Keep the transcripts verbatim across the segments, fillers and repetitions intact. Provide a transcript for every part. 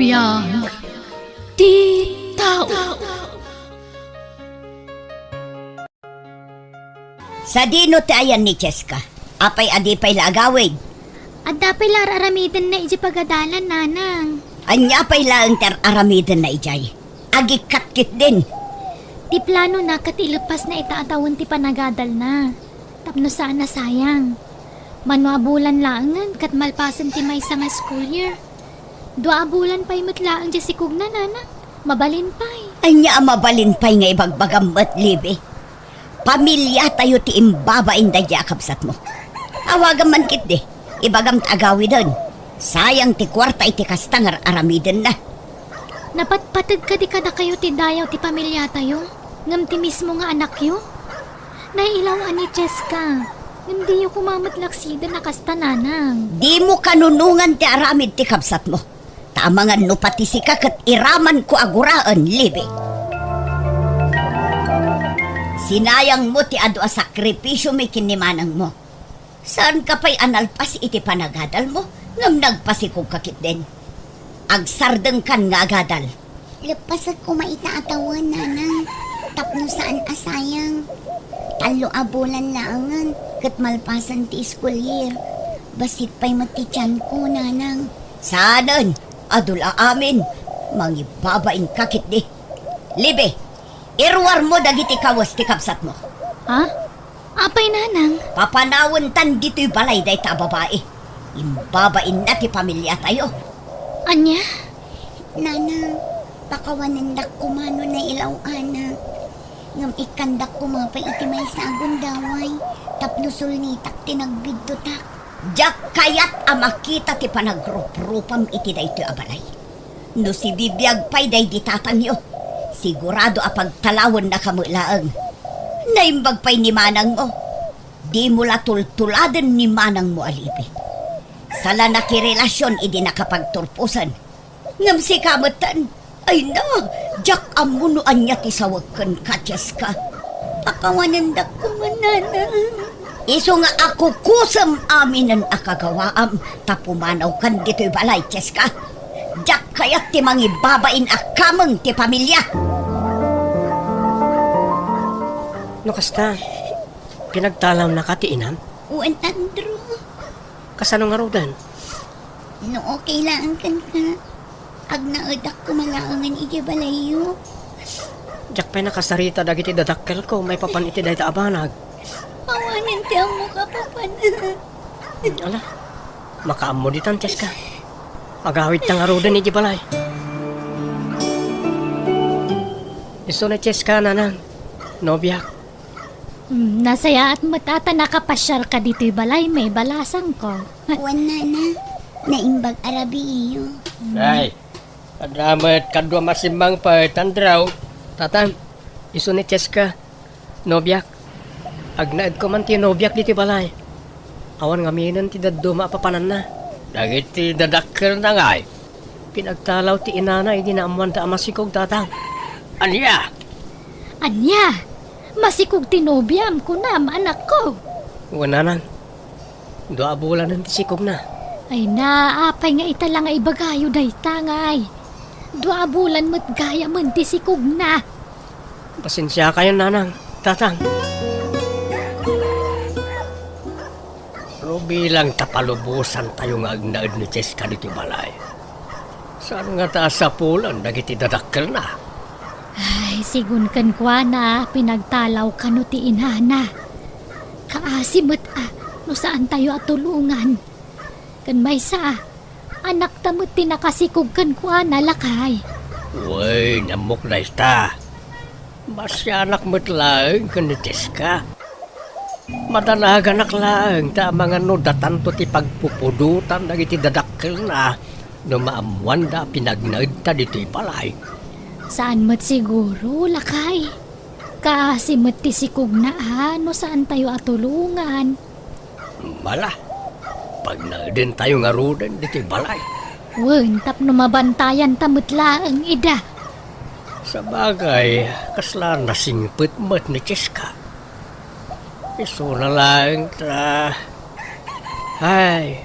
Biag ti tao. Sadino ti ayan ni Cheska? Apay a di pay la agawid? Adda pay la ar-aramidenna idiay pagadalan, nanang. Ania pay laeng ti ar-aramidenna idiay? Agikkat ketdin. Ti planona ket ileppasna ita a tawen ti panagadalna. Tapno saan a sayang. Mano a bulan laengen ket malpasen ti maysa nga school year. Dua a bulan pay met laeng diay sikogna, nanang. Mabalin pay. Ania a mabalin pay nga ibagbagam met, Libby? Pamiliatayo ti imbabain daydiay a kabsatmo. Awagam man ketdi. Ibagam ta agawiden. Sayang ti kuarta iti kasta nga ar-aramidenna. Napatpateg kadi kadakayo ti dayaw ti pamiliatayo, ngem ti mismo nga anakyo? Nailaw-an ni Cheska, ngem diyo koma met laksiden a kasta, nanang. Dimo kanunongan ti aramid ti kabsatmo. Ta amangan no pati sika ket iramanko a guraen, Libby. Sinayangmo ti adu a sakripisiomi ken ni manangmo. Saanka pay a nalpas iti panagadalmo, ngem nagpasikogka ketdin. Agsardengkan nga agadal. Leppasek koma ita a tawen, nanang, tapno saan a sayang. Tallo a bulan laengen ket malpasen ti school year. Bassit pay met ti tianko, nanang. Saanen, adu la amin. Mangibabainka ketdi. Libby, iruarmo dagiti kawes ti kabsatmo. Ha? Apay, nanang? Papanawentan ditoy balay dayta a babai. Imbabainna ti pamiliatayo. Ania? Nanang, pakawanendak koma no nailaw-anak. Ngem ikkandak koma pay iti maysa a gundaway tapno sulnitak ti nagbiddutak. Diak kayat a makita ti panagruprupam iti daytoy a balay. No sibibiag pay daydi tatangyo, sigurado a pagtalawennaka met laeng. Naimbag pay ni manangmo. Dimo la tultuladen ni manangmo a Libby. Sala nakirelasion idi nakapagturposen. Ngem sika metten, ay na, diak ammo no ania ti sawek kenka, Cheska. Pakawanendak koma, nanang. Isu nga akukusem aminen a kagawaam, ta pumanawkan ditoy balay, Cheska. Diak kayat ti mangibabain a kameng ti pamilia. No kasta, pinagtalawnaka ti inam? Wen, Andrew. Kasano ngaruden? No okay laeng kenka, agnaedak koma laengen idiay balayyo. Diak pay nakasarita dagiti dadakkelko maipapan iti dayta a banag. Awanen ti ammoka, Papa. Ala, makaammo ditan, Cheska. Agawidta ngaruden idiay balay. Isu ni Cheska, nanang, nobiak. Hmm, nasayaat met a ta nakapasiarka ditoy balay, maibalasangko. Wen, nana, naimbag a rabiiyo. Ay, adda met kadua masimmangpet, Andrew. Tatang, isu ni Cheska, nobiak. Agnaedko man ti nobiak ditoy balay. Awan ngaminen ti dadduma a papananna. Dagiti dadakkelna ngay? Pinagtalaw ti inana idi naammoanda a masikog, tatang. Ania? Ania? Masikog ti nobiam, kunam, anakko? Wen, nanang. Dua a bulanen ti sikogna. Ay na, apay nga ita la nga ibagayo dayta ngay? Dua a bulan met gayamen ti sikogna. Pasensiakayon, nanang, tatang. No bilang ta palubosantayo nga agnaed ni Cheska ditoy balay, saan ngata a sapulen dagiti dadakkelna? Ay, sigun kenkuana, pinagtalaw kano ti inana. Kaasi met a no saantayo a tulongan. Ken maysa, anakta met ti nakasikog kenkuana, lakay. Wen, ammok dayta. Masianak met laeng ken ni Cheska. Madanaganak laeng ta amangan no datanto ti pagpupudotan dagiti dadakkelna no maammoanda a pinagnaedta ditoy balay. Saan met siguro, lakay. Kaasi met ti sikogna a no saantayo a tulongan. Bala, pagnaedentayo ngaruden ditoy balay. Wen, tapno mabantayanta met laeng ida. Sabagay, kasla nasingpet met ni Cheska. Isuna laeng ta, ay,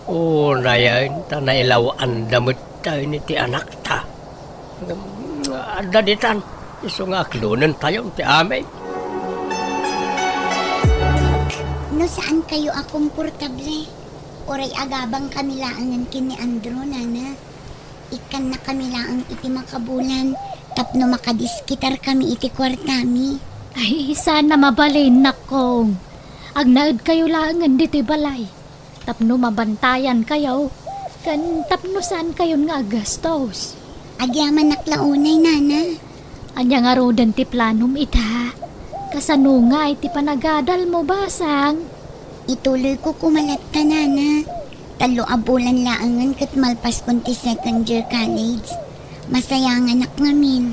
unayen ta nailaw-anda met Daytoy ti anakta. Adda ditan, isu nga aklonentayo ti amin. No saan kayo a komportable, uray agabang kami laengen ken ni Andrew, nana. Ikkanna kami laeng iti makabulan tapno makadiskitar kami iti kuartami. Ay, saan a mabalin, nakkong. Agnaed kayo laengen ditoy balay. Tapno mabantayan kayo, ken tapno saan kayon nga aggastos. Agyamanak la unay, nana. Ania ngaruden ti planom ita? Kasano nga iti panagadal mo, basang? Ituloy ko koma latta, nana. Tallo a bulan laengen ket malpaskon ti second year college. Masayanganak ngamin.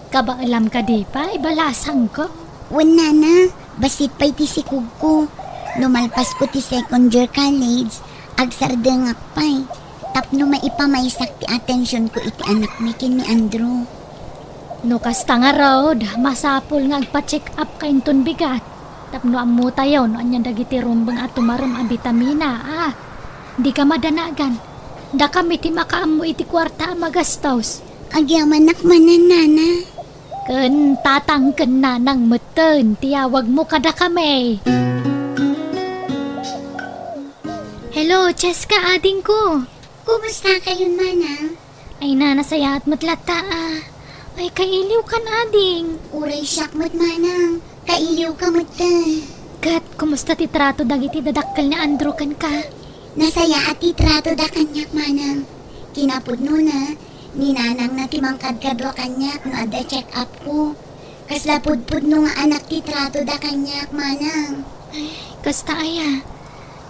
Kabaelam kadi pay, balasangko? Wen, nana, bassit pay ti sikogko. No malpasko ti second year college, agsardengak pay tapno maipamaysak ti atensionko iti anakmi ken ni Andrew. No kasta ngarud, masapul nga agpa-check up ka inton bigat. Tapno ammotayo no ania dagiti rumbeng a tumarem a bitamina, a. Dika madanagan. Dakami ti makaammo iti kuarta a magastos. Agyamanak manen, nana. Ken tatang ken nanang metten ti awagmo kadakami. Hello, Cheska, adingko. Kumusta kayon, manang? Ay, na, nasayaat met latta, a. Ay, kailiwkan, ading. Uray siak met, manang. Kailiwka metten. Ket, kumusta ti trato dagiti dadakkel ni Andrew kenka? Nasayaat ti tratoda kaniak, manang. Kinapudnona, ni nanangna ti mangkadkadua kaniak no adda check-upko. Kasla pudpudno nga anak ti tratoda kaniak, manang. Ay, kasta aya.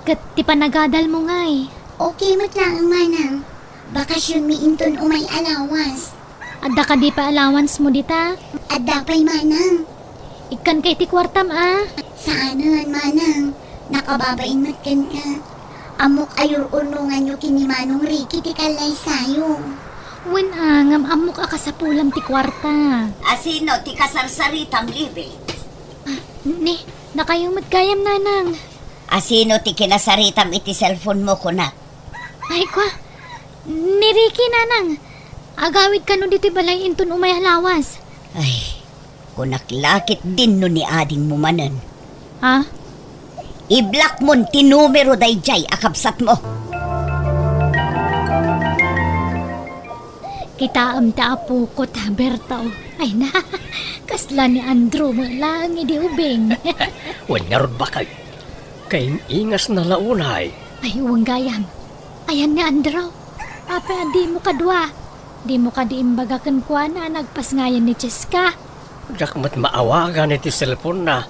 Ket ti panagadalmo ngay? Okay met laeng, manang. Bakasionmi inton umay a lawas. Adda kadi pay allowancemo dita? Adda pay, manang. Ikkanka iti kuartam, a? Saanen, manang. Nakababain met kenka. Ammok a yur-urnonganyo ken ni Manong Ricky ti kallaysayo. Wen a, ngem ammok a kasapulam ti kuarta. Asino ti kasarsaritam, Libby? Ah, ni, nakayo met gayam, nanang. Asino ti kinasaritam iti cellphone mo, kunak? Ay, kwa, ni Ricky, nanang. Agawid kano ditoy balay inton umay a lawas. Ay, kunak la ketdin no ni adingmo manen. Ha? I-blockmon ti numero daydiay a kabsatmo. Kitaem ti apoko, ta, Berto. Ay na, kasla ni Andrew met laeng idi ubing. Wen ngarud, baket. Kaing-ingasna la unay. Ay, wen gayam. Ayan ni Andrew. Apay a dimo kadua? Dimo kadi imbaga kenkuana a nagpasngayan ni Cheska? Diak met maawagan iti cellphone-na.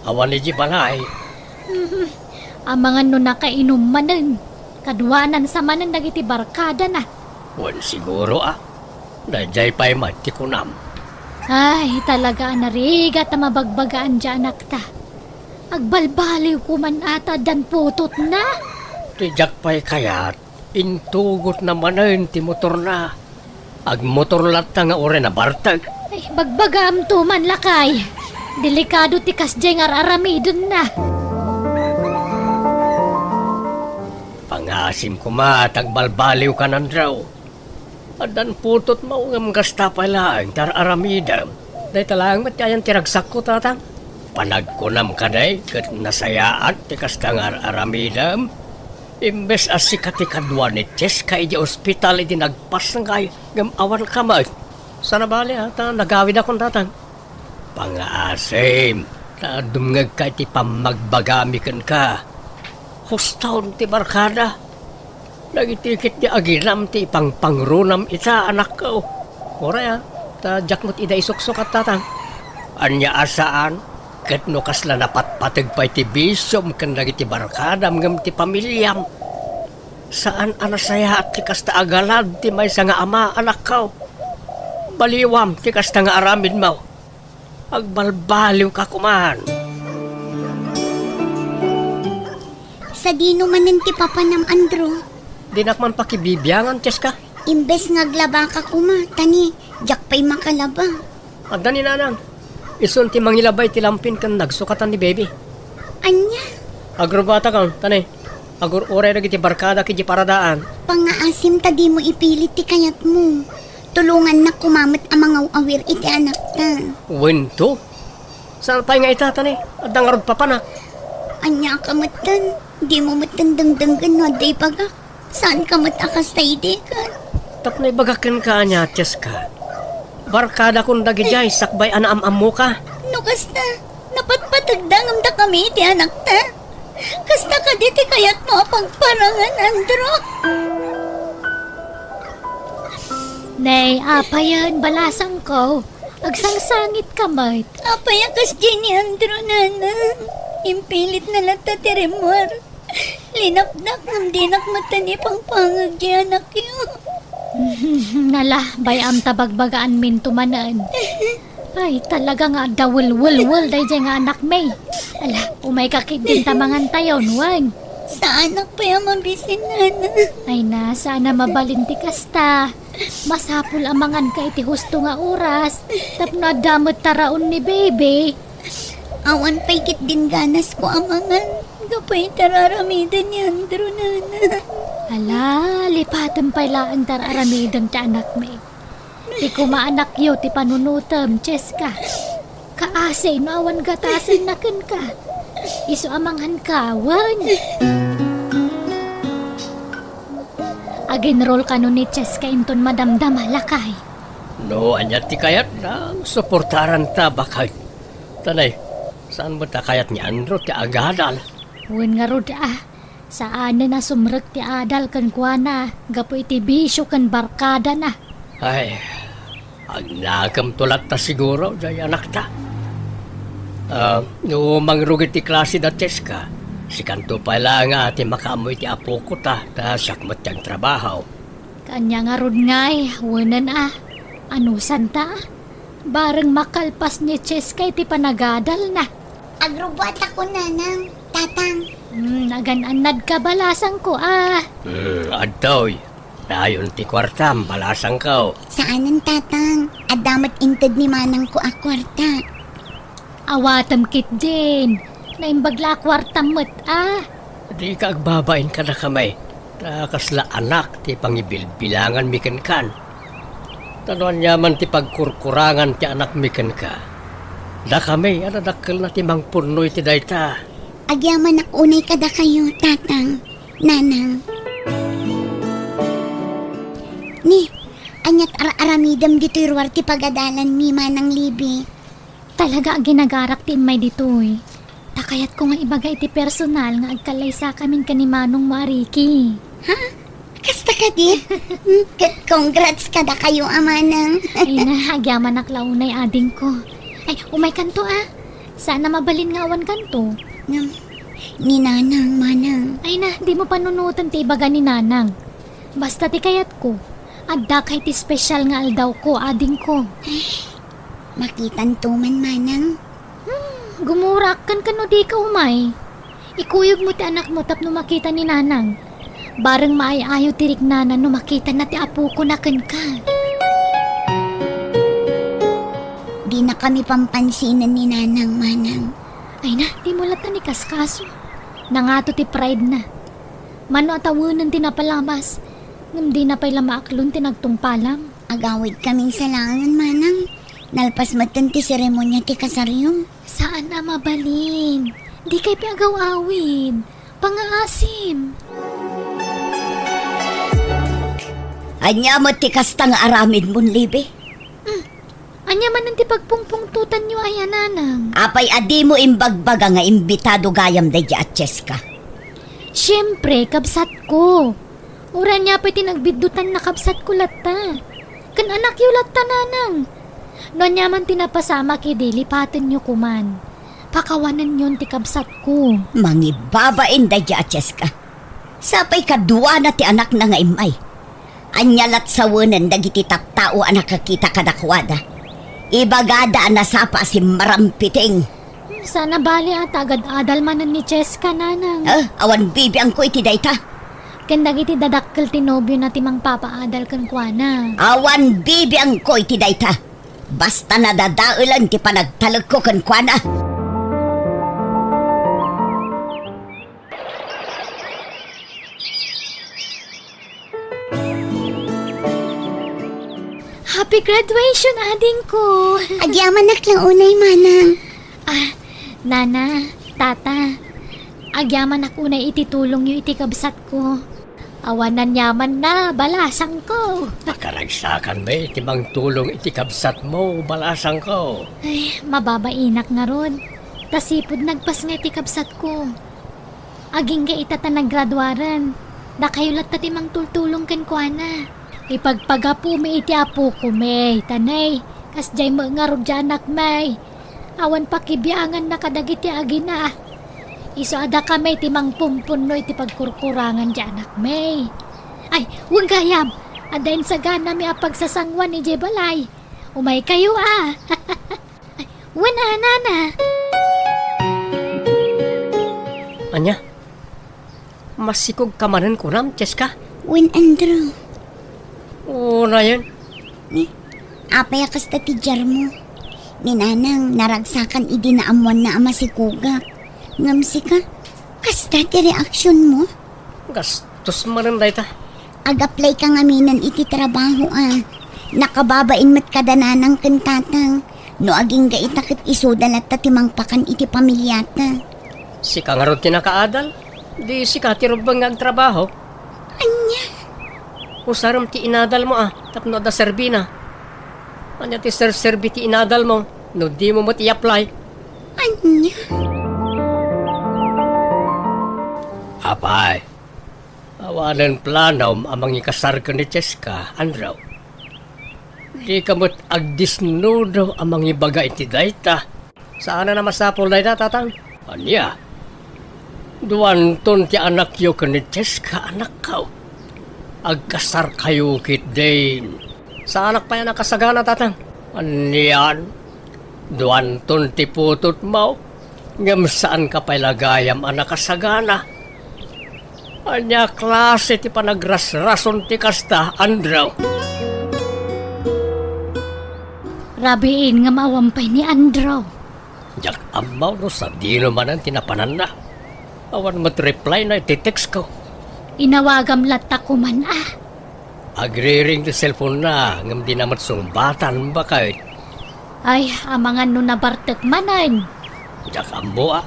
Awan idiay balay. Mhm. Amangan no nakainum manen. Kaduanansa manen dagiti barkadana. Wen siguro, a. Daydiay pay met ti kunam. Ay, talaga a narigat a mabagbagaan diay anakta. Agbalbaliw koman a ta addan putotna. Ti diak pay kayat, intugotna manen ti motorna. Agmotor latta nga uray nabartek. Ay, bagbagaamto man, lakay. Delikado ti kasdiay nga ar-aramidenna. Pangasim koma ta agbalbaliwkan, Andrew. Addan putotmo ngem kasta pay laeng ti ar-aramidem. Dayta laeng met ti ayan ti ragsakko, tatang. Panagkunam kadi ket nasayaat ti kasta nga ar-aramidem? Imbes a sika ti kadua ni Cheska idiay ospital idi nagpasngay ngem awanka met. Saan a bale, a, ta nagawidakon, tatang. Pangaasim, ta dumngegka iti pammagbagami kenka. Hustaon ti barkada. Dagiti ketdi aginam ti ipangpangronam ita, anakko. Uray, a, ta diak met ida isuksukat, tatang. Ania a saan? Ket no kasla napatpateg pay ti bisiom ken dagiti barkadam ngem ti pamiliam, saan a nasayaat ti kasta a galad ti maysa nga ama, anakko. Baliwam ti kasta nga aramidmo. Agbalbaliwka koman. Sadino manen ti papanam, Andrew? Dinak man pakibibiangan, Cheska. Imbes nga aglabaka koma, ta ni, diak pay makalaba. Adda ni nanang. Isun ti mangilaba iti lampin ken nagsukatan ni baby. Ania? Agrubata kan, ta ni. Agur-uray dagiti barkadak idiay paradaan. Pangngaasim ta dimo ipilit ti kayatmo. Tulongannak koma met a mangaw-awir iti anakta. Wen to? Saan pay nga ita, ta ne, adda ngarud papanak. Ania ka metten? Dimo metten dengdenggen no adda ibagak. Saanka met a kasta idi ket? Tapno ibagak kenka ania, Cheska? Barkadakon dagidiay sakbay a naam-ammoka. No kasta, napatpategda ngem dakami iti anakta. Kasta kadi ti kayatmo a pagparangan, Andrew? Nay, apayen, balasangko. Agsangsangitka met. Apay a kasdiay ni Andrew, nanang? Impilitna latta ti rimmuar. Linapdak ngem dinak metten ipangpangeg ti anakyo. Nala, bay-am ta bagbagaanminto manen. Ay, talaga nga adda welwelwel daydiay nga anakmi. Ala, umayka ketdin ta mangantayon, wen. Saanak pay a mabisin, nana. Ay na, saan a mabalin ti kasta. Masapul a manganka iti husto nga oras, tapno adda met taraon ni baby. Awan pay ketdin ganasko a mangan, gapu iti ar-aramiden ni Andrew, nana. Ala, lipatem pay laeng ti ar-aramidem ti anakmi. Ti koma anakyo ti panunotem, Cheska. Kaasi no awan gatasenna kenka. Isu a manganka, wen. Aginrol kano ni Cheska inton madamdama, lakay. No ania ti kayatna, suportaranta, baket. Ta ne, saan met a kayat ni Andrew ti agadal? Wen ngarud a, saanen a sumrek ti adal kenkuana gapu iti bisio ken barkadana. Ay, agnakemto latta siguro, jay anakta. Ah, no mangrugi ti klaseda, Cheska, sikanto pay laeng a ti makaammo iti apoko ta, ta siak met ti agtrabaho. Ania ngarud ngay, wenen a, anusanta a? Bareng makalpas ni Cheska iti panagadalna. Agrubbuatako, nanang, tatang. Hmm, agan-annadka, balasangko a. Hmm, adtoy. Dayon ti kuartam, balasangko. Saanen, tatang. Adda met inted ni manangko a kuarta. Awatem ketdin. Naimbag la a kuartam met a. Dika agbabain kadakami, ta kasla anak ti pangibilbilanganmi kenkan. Ta no aniaman ti pagkurkurangan ti anakmi kenka, dakami a nadakkelna ti mangpunno iti dayta. Agyamanak unay kadakayo, tatang, nanang. Ni, aniat ar-aramidem ditoy ruar ti pagadalanmi, Manang Libby? Talaga a ginagarak ti immay ditoy. Ta kayatko nga ibaga iti personal nga agkallaysakamin ken ni manongmo a Ricky. Ha? Kasta kadi? Hmm, ket congrats kadakayo a manang. Ay na, agyamanak la unay, adingko. Ay, umaykanto a. Saan a mabalin nga awankanto. Ngem, ni nanang, manang. Ay na, dimo panunoten ti ibaga ni nanang. Basta ti kayatko, addaka iti special nga aldawko, adingko. Makitanto man, manang. Hmm, gumurak kenka no dika umay. Ikuyogmo ti anakmo tapno makita ni nanang. Bareng maay-ayo ti riknana no makitana ti apokona kenka. Dinakami pampansinen ni nanang, manang. Ay na, dimo latta ikaskaso. Nangato ti pride na. Mano a tawenen ti napalabas, ngem dina pay la maaklon ti nagtungpalam. Agawidkamin sa laengen, manang. Nalpas metten ti seremonia ti kasaryo. Saan a mabalin. Dikay pay agaw-awid. Pangaasim. Ania met ti kasta nga aramidmon, Libby? Hmm. Ania manen ti pagpungpungtotanyo aya, nanang? Apay a dimo imbagbaga nga imbitado gayam daydi a Cheska? Siempre, kabsatko. Uray ania pay ti nagbiddutan, nakabsatko latta. Ken anakyo latta, nanang. No aniaman ti napasamak idi, lipatenyo koman. Pakawanenyon ti kabsatko. Mangibabain daydi a Cheska. Sapay kaduana ti anakna nga immay. Ania lat sawenen dagiti tattao a nakakita kadakuada? Ibagada a nasapa a simmarampiting. Hmm, saan a bali a ta agad-adal manen ni Cheska, nanang. Ah, awan bibiangko iti dayta. Ken dagiti dadakkel ti nobiona ti mangpapaadal kenkuana. Awan bibiangko iti dayta. Basta nadadaelan ti panagtalekko kenkuana. Happy graduation, adingko! Agyamanak lang unay, manang. Ah, nana, tata, agyamanak unay iti tulongyo iti kabsatko. Awan aniamanna, balasangko. Akaragsakan met ti mangtulong iti kabsatmo, balasangko. Ay, mababainak ngarud. Ta sipud nagpasngay ti kabsatko. Agingga ita ta nagraduaren, dakayo latta ti mangtultulong kenkuana. Ipagpagapumi iti apokome, ta nay, kasdiay met ngarud ti anakmi. Awan pakibianganna kadagiti agina. Isu a dakami ti mangpumpunno iti pagkurkurangan ti anakmi. Ay, wen gayam, adda insaganami a pagsasangoan idiay balay. Umaykayo a. Wen a, nana. Ania? Masikogka manen kunam, Cheska? Wen, Andrew. Unayen? Ni, apay a kasta ti diarmo? Ni nanang naragsakan idi naammoanna a masikogak. Ngem sika, kasta ti reaksionmo? Gastos manen dayta. Ag-apply ka ngaminen iti trabaho a. Nakababain met kada nanang ken tatang. No agingga ita ket isuda latta ti mangpakan iti pamiliata. Sika ngarud ti nakaadal? Di sika ti rumbeng nga agtrabaho? Ania? Usarem ti inadalmo a tapno adda serbina. Ania ti serserbi ti inadalmo no dimo met i-apply? Ania? Apay, awanen planom a mangikasar ken ni Cheska, Andrew? Dika met agdisnudo a mangibaga iti dayta. Saanen a masapul dayta, tatang. Ania? Duanton ti anakyo ken ni Cheska, anakko. Agkasarkayo ketdin. Saanak pay a nakasagana, tatang. Anian? Duanton ti putotmo, ngem saanka pay la gayam a nakasagana. Ania klase ti panagrasrason ti kasta, Andrew? Rabiin ngem awan pay ni Andrew. Diak ammo no sadino manen ti napananna. Awan met reply na iti textko. Inawagam latta koman a. Agriring ti cellphone-na, ngem dina met sungbatan, baket. Ay, amangan no nabartek manen. Diak ammo a.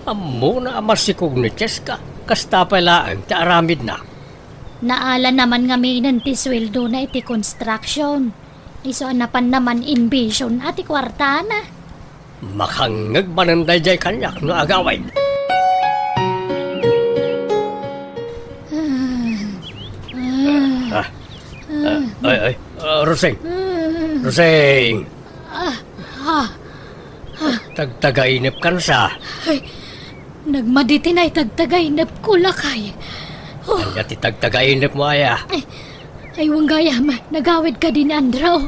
Ammona a masikog ni Cheska, kasta pay laeng ti aramidna. Naala naman ngaminen ti sueldona iti construction. Isu a napan naman inbision a ti kuartana. Makangngeg manen daydiay kaniak no agawid. Ah, ah, ay, ay, ah, Rosing. Rosing. Ah, ah, ah. Tagtagainep kansa. Ay, nagmadi ti naitagtagainepko, lakay. Oh. Ania ti tagtagainepmo aya? Ay, ay, wen gayam, nagawid kadi ni Andrew.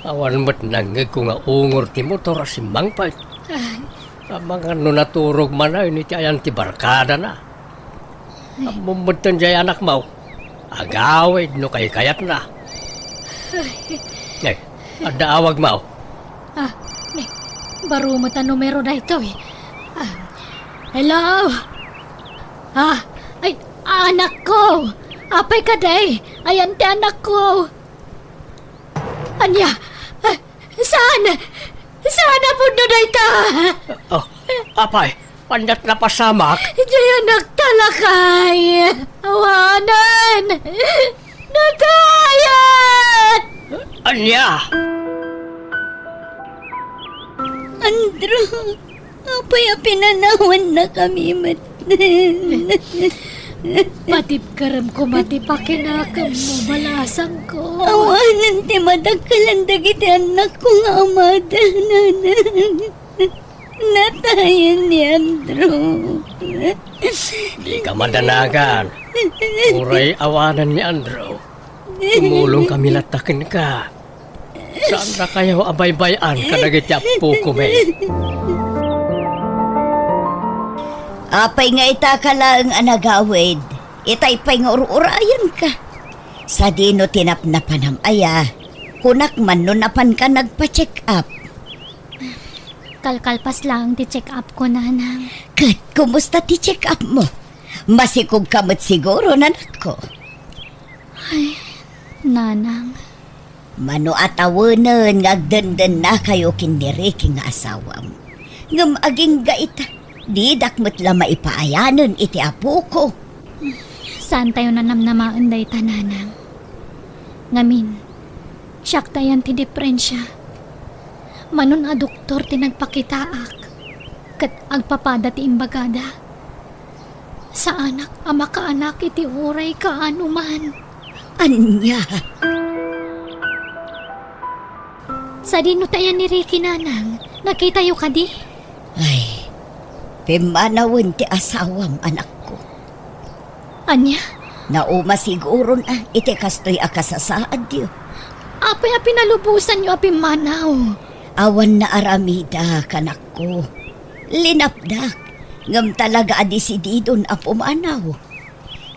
Awan met nangngegko nga ungor ti motor a simmangpet. Ay. Amangan no naturog manen iti ayan ti barkadana. Ammom metten diay anakmo. Agawid no kaykayatna. Ay. Ay, adda awagmo. Ah, ni, baro met a numero daytoy. Ah, hello? Ah, ay, anakko! Apay kadi? Ayan ti anakko! Ania? Ah, saan? Saan a pudno dayta? Oh, apay, aniat napasamak? Diay anakta, lakay. Awanen. Natayat! Ania? Andrew, apay a pinanawannakami met? Patibkerem koma ti pakinakemmo, balasangko. Awanen ti madakkelan dagiti annakko nga amada, nanang. Natayen ni Andrew. Dika madanagan. Uray awanen ni Andrew, tumulongkami latta kenka. Saandakayo a baybay-an kadagiti appokomi. Apay nga ita ka laeng a nagawid, itay pay nga ur-urayenka. Sadino ti napnapanam aya? Kunak man no napanka nagpa-check up. Kalkalpas laeng ti check-up ko, Nanang. Ket kumusta ti check-up mo? Masikog ka met siguro, nanakko. Ay, Nanang. Mano a tawenen nga agdendennakayo ken ni Ricky nga asawam. Ngem agingga ita, didak met la maipaayanen iti apoko. Saantayo nanamnamaen dayta, nanang. Ngamin, siak ta yan ti diprensia. Manon a doktor ti nagpakitaak, ket agpapada ti imbagada. Saanak a makaanak iti uray kaano man. Ania? Sadino ta yan ni Ricky, nanang? Nakitayo kadi? Ay, pimmanawen ti asawam, anakko. Ania? Nauma siguron a iti kastoy a kasasaadyo. Apay a pinalubosanyo a pimmanaw? Awan naaramidak, anakko. Linapdak, ngem talaga a desididon a pumanaw.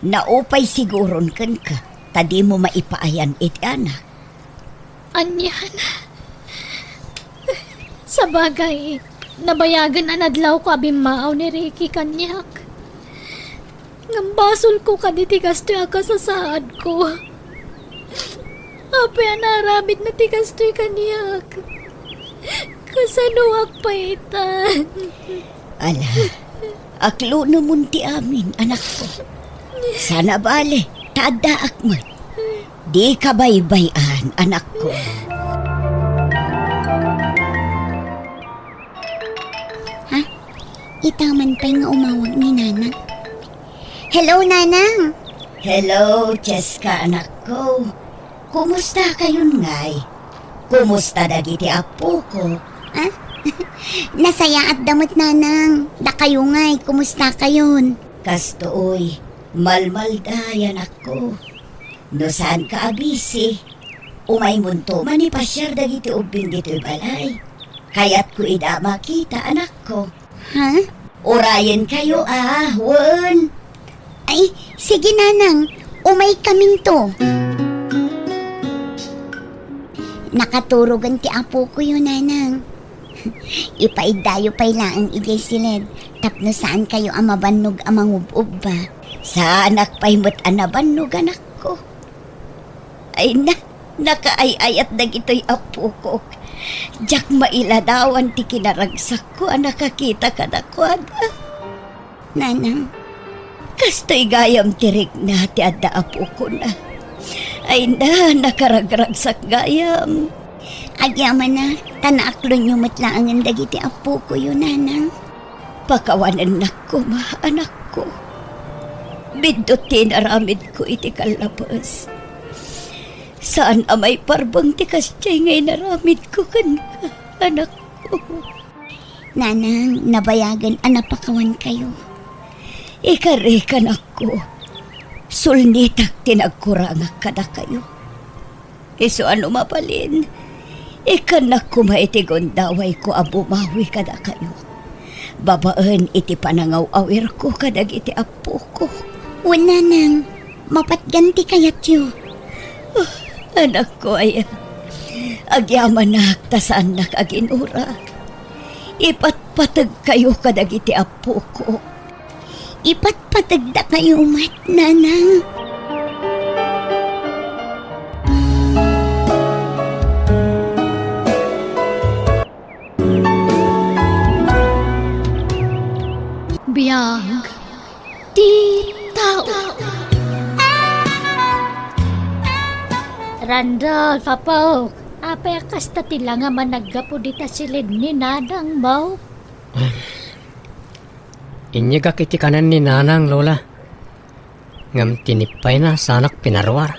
Naupay siguron kenka, ta dimo maipaayan iti anak. Anian? Sabagay, nabayagen a nadlawko a bimmaaw ni Ricky kaniak. Ngem basolko kadi ti kastoy a kasasaadko. Apay a naaramidna ti kastoy kaniak? Kasanoak pay ita? Ala, aklonemon ti amin, anakko. Saan a bale, ta addaak met. Dika baybay-an, anakko. Ha? Ita man pay nga umawag ni Nanang. Hello, Nanang! Hello, Cheska, anakko. Kumusta kayon ngay? Kumusta dagiti appoko? Ah? Nasayaatda met, Nanang. Dakayo ngay, kumusta kayon? Kastoy, malmalda, anakko. No saanka a busy, umaymonto manipasiar dagiti ubbing ditoy balay. Kayatko ida a makita, anakko. Ha? Urayenkayo a, wen. Ay, sige, Nanang. Umaykaminto. Nakaturogen ti apokoyo, Nanang. Ipaiddayo pay laeng idiay siled tapno saankayo a mabannog a mangub-ubba. Saanak pay met a nabannog, anakko. Ay na, nakaay-ayat dagitoy appokok. Diak mailadawan ti kinaragsakko a nakakita kadakuada. Nanang. Kastoy gayam ti rikna ti adda appokona. Ay na, nakaragragsak gayam. Agyamanak, ta naaklonyo met laengen dagiti appokoyo, Nanang. Pakawanennak koma, anakko. Biddut ti inaramidko iti kallapes. Saan a maiparbeng ti kasdiay nga inaramidko kenka, anakko. Nanang, nabayagen a napakawankayo. Ikarek, anakko. Sulnitak ti nagkurangak kadakayo. Isu a no mabalin, ikkannak koma iti gundawayko a bumawi kadakayo, babaen iti panangaw-awirko kadagiti appoko. Wen, Nanang, mapatgan ti kayatyo. Ah, anakko aya, agyamanak ta saannak a ginura. Ipatpategkayo kadagiti appoko. Ipatpategdakayo met, Nanang. Biag ti tao. Randolph, apok, apay a kasta ti langam a naggapu dita siled ni nanangmo? Inyegak iti kanen ni Nanang, Lola. Ngem ti nippayna, saanak pinaruar.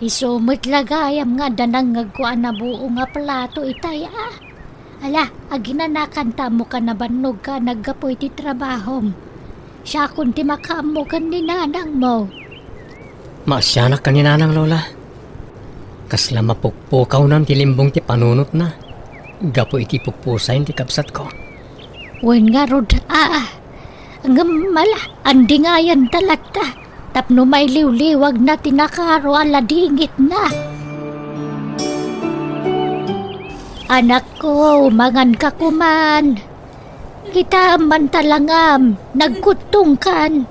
Isu met la gayam nga adda nangngegko a nabuo nga plato itay a. Ala, aginanakan ta ammoka nabannogka a naggapu iti trabahom. Siakon ti makaammo ken ni nanangmo. Maasianak ken ni Nanang, Lola. Kasla mapukpukawnan ti limbong ti panunotna gapu iti pupusayen ti kabsatko. Wen ngarud, a, ngem ala, andingayanta latta tapno mailiwliwagna ti nakaro a ladingitna. Anakko, manganka koman. Kitam man ta langam, nagkuttongkan.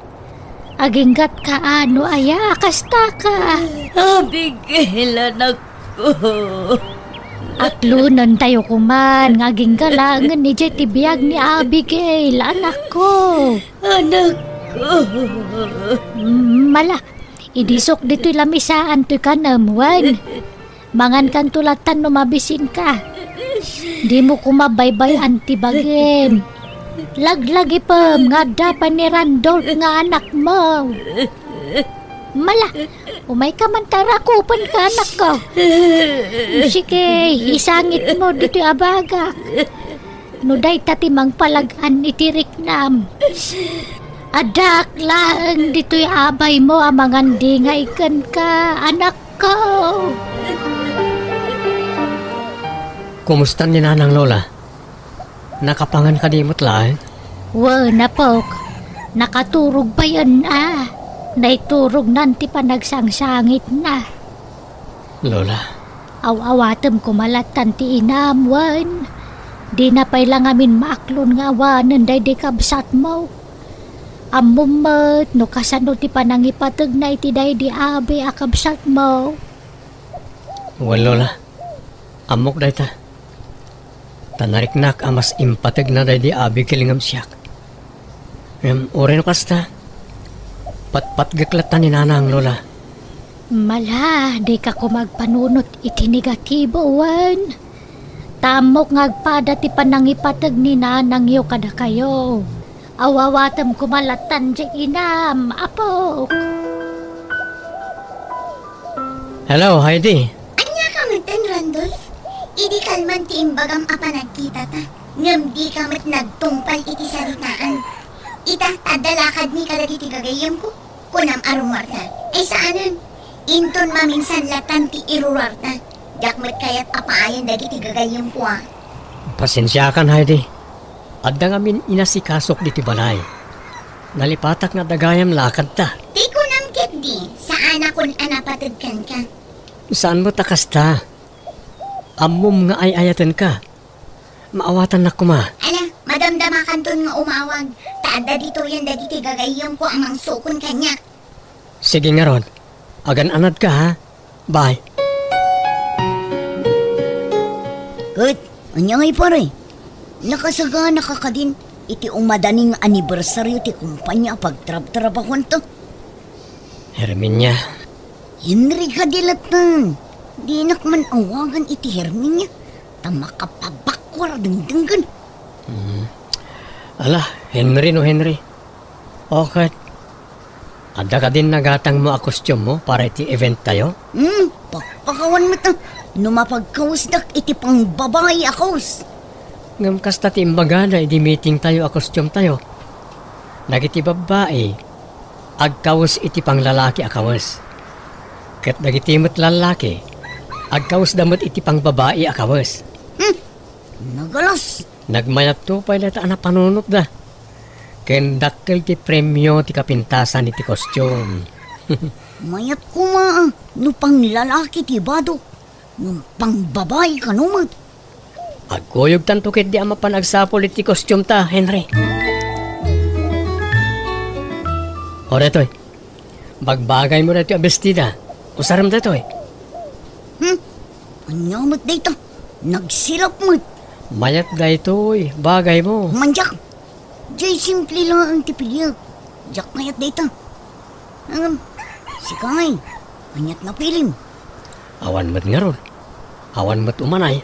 Aginggatka a no aya, kastaka. Abigail, anak. Aklonentayo koman nga agingga laengen idiay ti biag ni Abigail, anakko. Anakko. Mm, mala, idisok ditoy lamisaan toy kanem, wen. Mangankanto latan no mabisinka. Dimo koma baybay-an ti bagim. Laglagipem nga adda pay ni Randolph nga anakmo. Mala, umayka man ta rakupenka, anakko. Sige, isangitmo ditoy a bagak. No dayta ti mangpalag-an iti riknam. Addaak laeng ditoy abaymo a mangandingay kenka, anakko. Kumusta ni Nanang, Lola? Nakapangan kadi met laeng? Wen, apok. Nakaturog payen a. Naiturognan ti panagsangsangitna. Lola. Aw-awatem koma latan ti inam, wen. Dina pay la ngamin maaklon nga awanen daydi kabsatmo. Ammom met no kasano ti panangipategna iti daydi abi a kabsatmo. Wen, Lola. Ammok dayta. Ta nariknak a mas impategna daydi Abigail ngem siak. Ngem uray no kasta, patpatgek latta ni Nanang, Lola. Mala, dika koma agpanunot iti negatibo, wen. Ta ammok nga agpada ti panangipateg ni nanangyo kadakayo. Aw-awatem koma latan diay inam, apok. Hello, Heidi. Ania ka metten, Randolph? Idi kalman ti imbagam a panagkitata, ngem dika met nagtungpal iti saritaan. Ita, adda lakadmi kadagiti gagayyemko, kunam a rummuarta. Ay saanen, inton maminsan latan ti iruruarta, diak met kayat a paayen dagiti gagayyemko a. Pasensiakan, Heidi. Adda ngamin inasikasok ditoy balay. Nalipatak nga adda gayam lakadta. Ti kunam ketdi, saanakon a napateg kenka. Saan met a kasta. Ammom nga ay-ayatenka. Maawatannak koma. Ala, madamdamakanton nga umawag, ta adda ditoyen dagiti gagayyemko a mangsukon kaniak. Sige ngarud, agan-anadka, ha? Bye. Ket, ania ngay, pare? Nakasaganaka kadin iti umadani nga anibersaryo ti kumpania a pagtrabtrabahuanta? Herminia. Henry kadi latta. Dinak man awagan iti Herminia, ta makapabakur a dengdenggen. Hmm. Ala, Henry no Henry. O ket, adda kadin nagatangmo a costume-mo para iti event-tayo? Hmm, pakpakawan met, ah, no mapagkawesdak iti pangbabai a kawes. Ngem kasta ti imbagada idi meeting-tayo a costume-tayo. Dagiti babbai, agkawes iti panglalaki a kawes. Ket dagiti met lallaki, agkawesda met iti pangbabai a kawes. Hmm, nagalas. Nagmayatto pay dayta a napanunotda. Ken dakkel ti premio ti kapintasan iti costume. Mayat koma, ah, no panglalaki ti bado, ngem pangbabai kano met. Agkuyogtanto ketdi a mapan agsapul iti costume-ta, Henry. O, daytoy. Bagbagaymo daytoy a bestida. Usarem daytoy. Hmm? Ania met dayta? Nagsilap met. Mayat daytoy. Bagaymo. Mandiak. Diay simple laeng ti piliek. Diak kayat dayta. Ngem, sika ngay, aniat napilim? Awan met ngarud. Awan met umanay.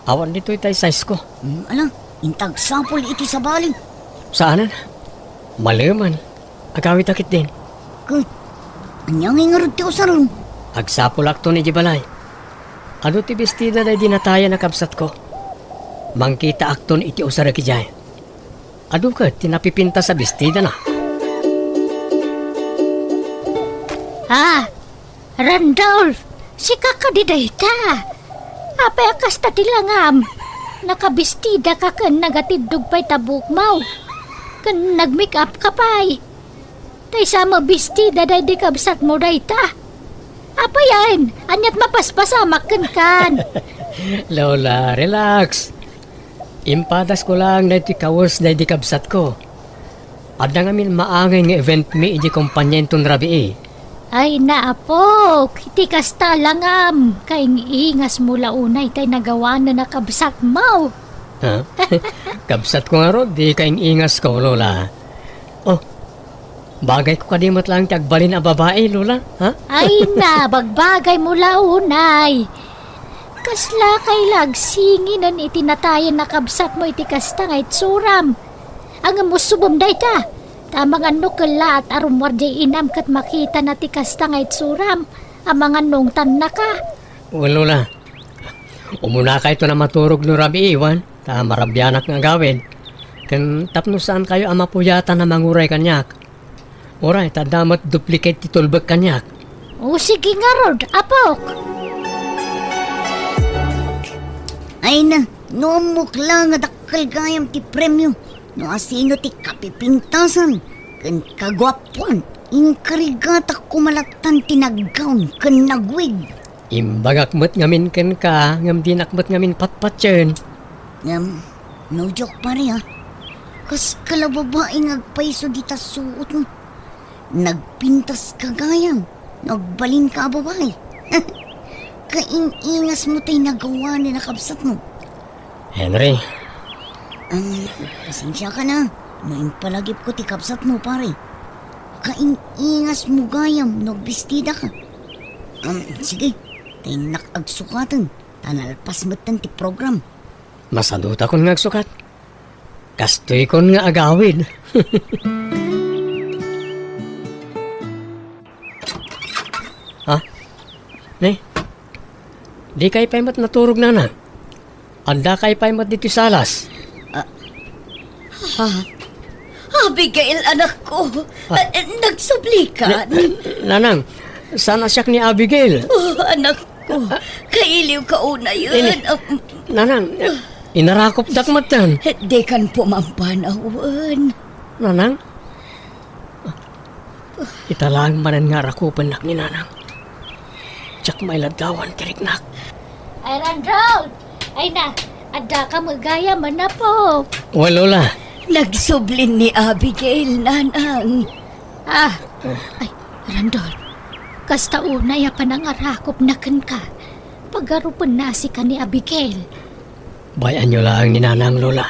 Awan ditoy tay size-ko. Hmm, ala, inta agsapul iti sabali. Saanen? Malemen. Agawita ketdin. Ket, ania ngay ngarud ti usarem? Agsapulakton idiay balay. Adu ti bestida daydi natayan a kabsatko. Mangkitaakton iti usarek idiay. Adu ket ti napipintas a bestidana. Ah, Randolph, sika kadi dayta? Apay a kasta ti langam? Nakabestida ka ken nagatiddog pay ta buokmo. Ken nag-make up ka pay. Tay sa mabestida daydi kabsatmo dayta. Apayen, aniat mapaspasamak kenkan? Lola, relax. Impadasko laeng daytoy kawes daydi kabsatko. Adda ngamin maangay nga event mi idiay kompania inton rabii. Ay, naapok, iti kasta langam, kaing-ingasmo la unay tay nagawanan a kabsatmo. Ha? Kabsatko ngarud, di kaing-ingasko, Lola. Oh, bagayko kadi met laeng ti agbalin a babai, Lola? Ha? Ay na, bagbagaymo la unay. Kasla kay la agsinginen iti natayen a kabsatmo iti kasta nga itsuram. Ngem usubem dayta. Ta amangan no kellaat a rummuar diay inam ket makitana ti kasta nga itsuram. Amangan no ungtannaka. Wen, Lola. Umunakayton a maturog no rabii, wen, ta marabianak nga agawid. Ken tapno saankayo a mapuyatan a manguray kaniak. Uray, ta adda met duplicate ti tulbek kaniak. O, sige ngarud, apok. Ay na, no ammok la nga dakkel gayam ti premio, no asino ti kapipintasan ken kaguapuan, inkarigatak koma lattan ti naggaon ken nagwig. Imbagak met ngamin kenka, ngem dinak met ngamin patpatien. Ngem, no joke, pare, ah. Kas kala babai nga agpayso dita suot mo. Nagpintas ka gayam, no agbalin ka a babai. Kaing-ingas mo tay nagawa ni nakabsat mo. Henry. Ang, pasensya ka na, no impalagip ko ti kabsat mo, pare. Kaing-ingas mo gayam, no agbistida ka. Ang, sige, tay nak agsukaten. Ta nalpas metten ti program. Masadutakon nga agsukat. Kastoykon nga agawid. Ha? Ne? Dikay pay met naturog, Nanang? Addakay pay met ditoy salas? Ah, ha? Abigail, anakko. Ah. Ah, nagsubli ka? Na-, Nanang, saan a siak ni Abigail? Oh, anakko. Kailiw ka unayen. Ini-, Ah, Nanang, inarakopdak metten. Dikan pumampanawen. Nanang? Ita laeng manen nga arakupennak ni Nanang. Diak mailaddawan ti riknak. Ay, Randolph! Ay na, adda ka met gayam, apo. Wen, Lola. Nagsublin ni Abigail, Nanang. Ah, ay, Randolph, kasta unay a panangarakopna kenka. Pagarupenna a sika ni Abigail. Bay-anyo laeng ni Nanang, Lola.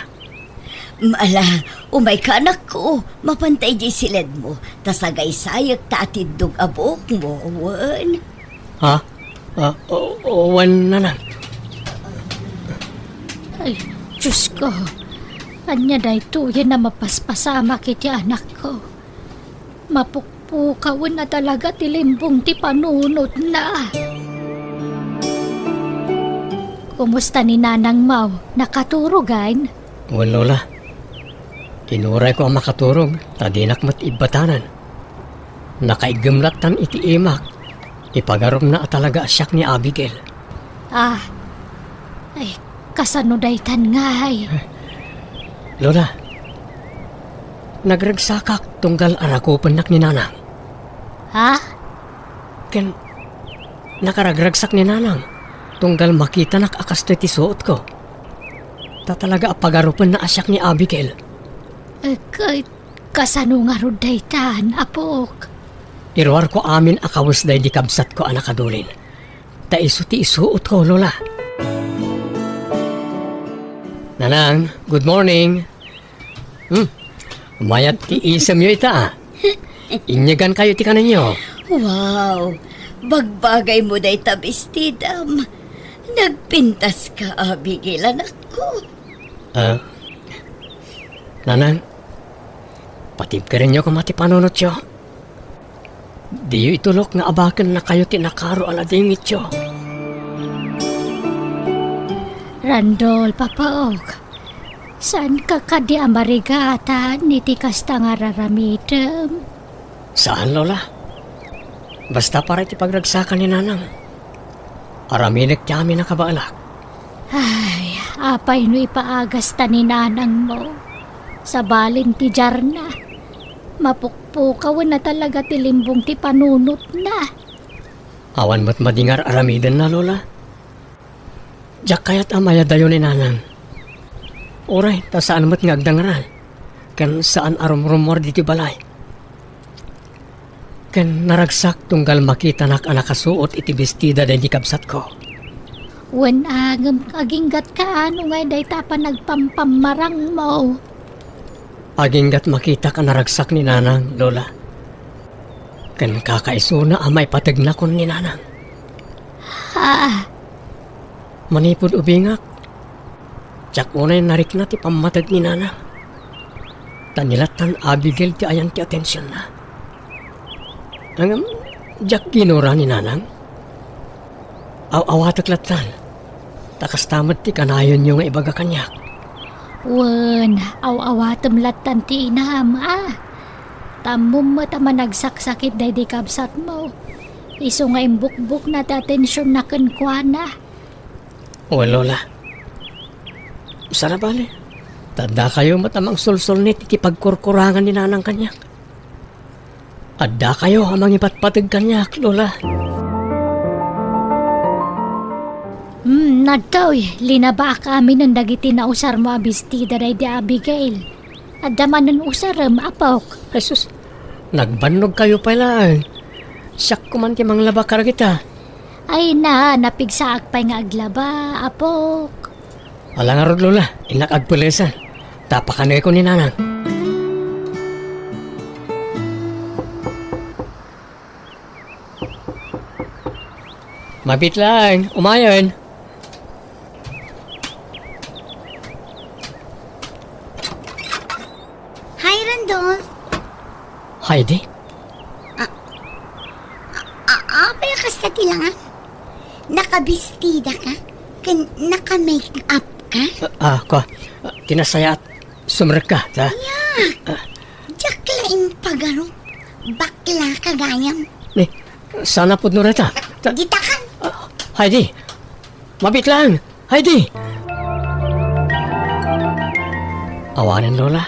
Ala, umayka, anakko. Mapanta idiay siledmo, ta sagaysayek ta atiddog a buokmo, wen. Ha? Ah, o-, o-, wen, Nanang. Ay, Diosko. Ania daytoyen a mapaspasamak iti anakko? Mapukpukawen a talaga ti limbong ti panunotna. Kumusta ni Nanangmo? Nakaturogan? Wen, Lola. Inurayko a makaturog, ta dinak met ibbatanan. Nakaiggem lattan iti imak. Ipagarupna a talaga a siak ni Abigail. Ah. Ay, kasano daytan ngay? Lola, nagregsakak tunggal arakupennak ni Nanang. Ha? Ken, nakaragragsak ni Nanang tunggal makitanak a kastoy ti suotko. Ta talaga a pagarupenna a siak ni Abigail. Eh, kay, kasano ngarud daytan, apok? Iruarko amin a kawes daydi kabsatko a nakadulin. Ta isu ti isuotko, Lola. Nanang, good morning. Hmm, mayat ti isemyo ita, ah. Inyegankayo ti kanenyo. Wow, bagbagaymo dayta bestidam. Nagpintas ka, Abigail, anakko. Ah, Nanang, patibkerenyo koma ti panunotyo. Diyo itulok nga abakennakayo ti nakaro a ladingityo. Randolph, apo, saanka kadi a marigatan iti kasta nga raramidem? Saan, Lola. Basta para iti pagragsakan ni Nanang. Aramidek ti amin a kabaelak. Ay, apay no ipaagasta ni Nanangmo? Sabali ti diarna. Mapukpukawen a talaga ti limbong ti panunotna. Awan met madi nga ar-aramidenna, Lola. Diak kayat a mayadayo ni Nanang. Uray, ta saan met nga agdangran, ken saan a rumrummuar ditoy balay. Ken naragsak tunggal makitanak a nakasuot iti bestida daydi kabsatko. Wen a, ngem aginggatka no ngay dayta a panagpampammarangmo. Aginggat makitak a naragsak ni Nanang, Lola. Ken kakaisuna a maipategnakon ni Nanang. Ah. Manipud ubingak, diak unay narikna ti pammateg ni Nanang. Ta ni lattan Abigail ti ayan ti atensionna. Ngem, diak ginura ni Nanang. Aw-awatek lattan. Ta kasta met ti kanayonyo nga ibaga kaniak. Wen, aw-awatem lattan ti inam, a. Ta ammom met a managsaksakit daydi kabsatmo. Isu nga imbukbokna ti atensionna kenkuana. Wen, Lola. Saan a bale, ta addakayo met a mangsulsulnit iti pagkurkurangan ni Nanang kaniak. Addakayo a mangipatpateg kaniak, Lola. Hmm, adtoy, linabaak aminen dagiti nausarmo a bestida daydi Abigail. Adda manen usarem, apok. Jesus, nagbannogkayo pay laeng. Siak koman ti manglaba kadagita. Ay na, napigsaak pay nga aglaba, apok. Ala ngarud, Lola, innak agpelesan. Ta pakanekon ni Nanang. Mabit laeng, umayen. Hi, Randolph. Hi, di. A-, a-, apay a kasta ti langan? Nakabistida ka? Ken naka-make up ka? Ah, ah, ko, ah, ti nasayaat, sumrekka, ta. Ya, diak la impagaro. Bakla ka gayam. Ni, saan a pudno dayta? Ta-, Ditakan. Ah, Heidi, mabit laeng, Heidi! Awanen, Lola.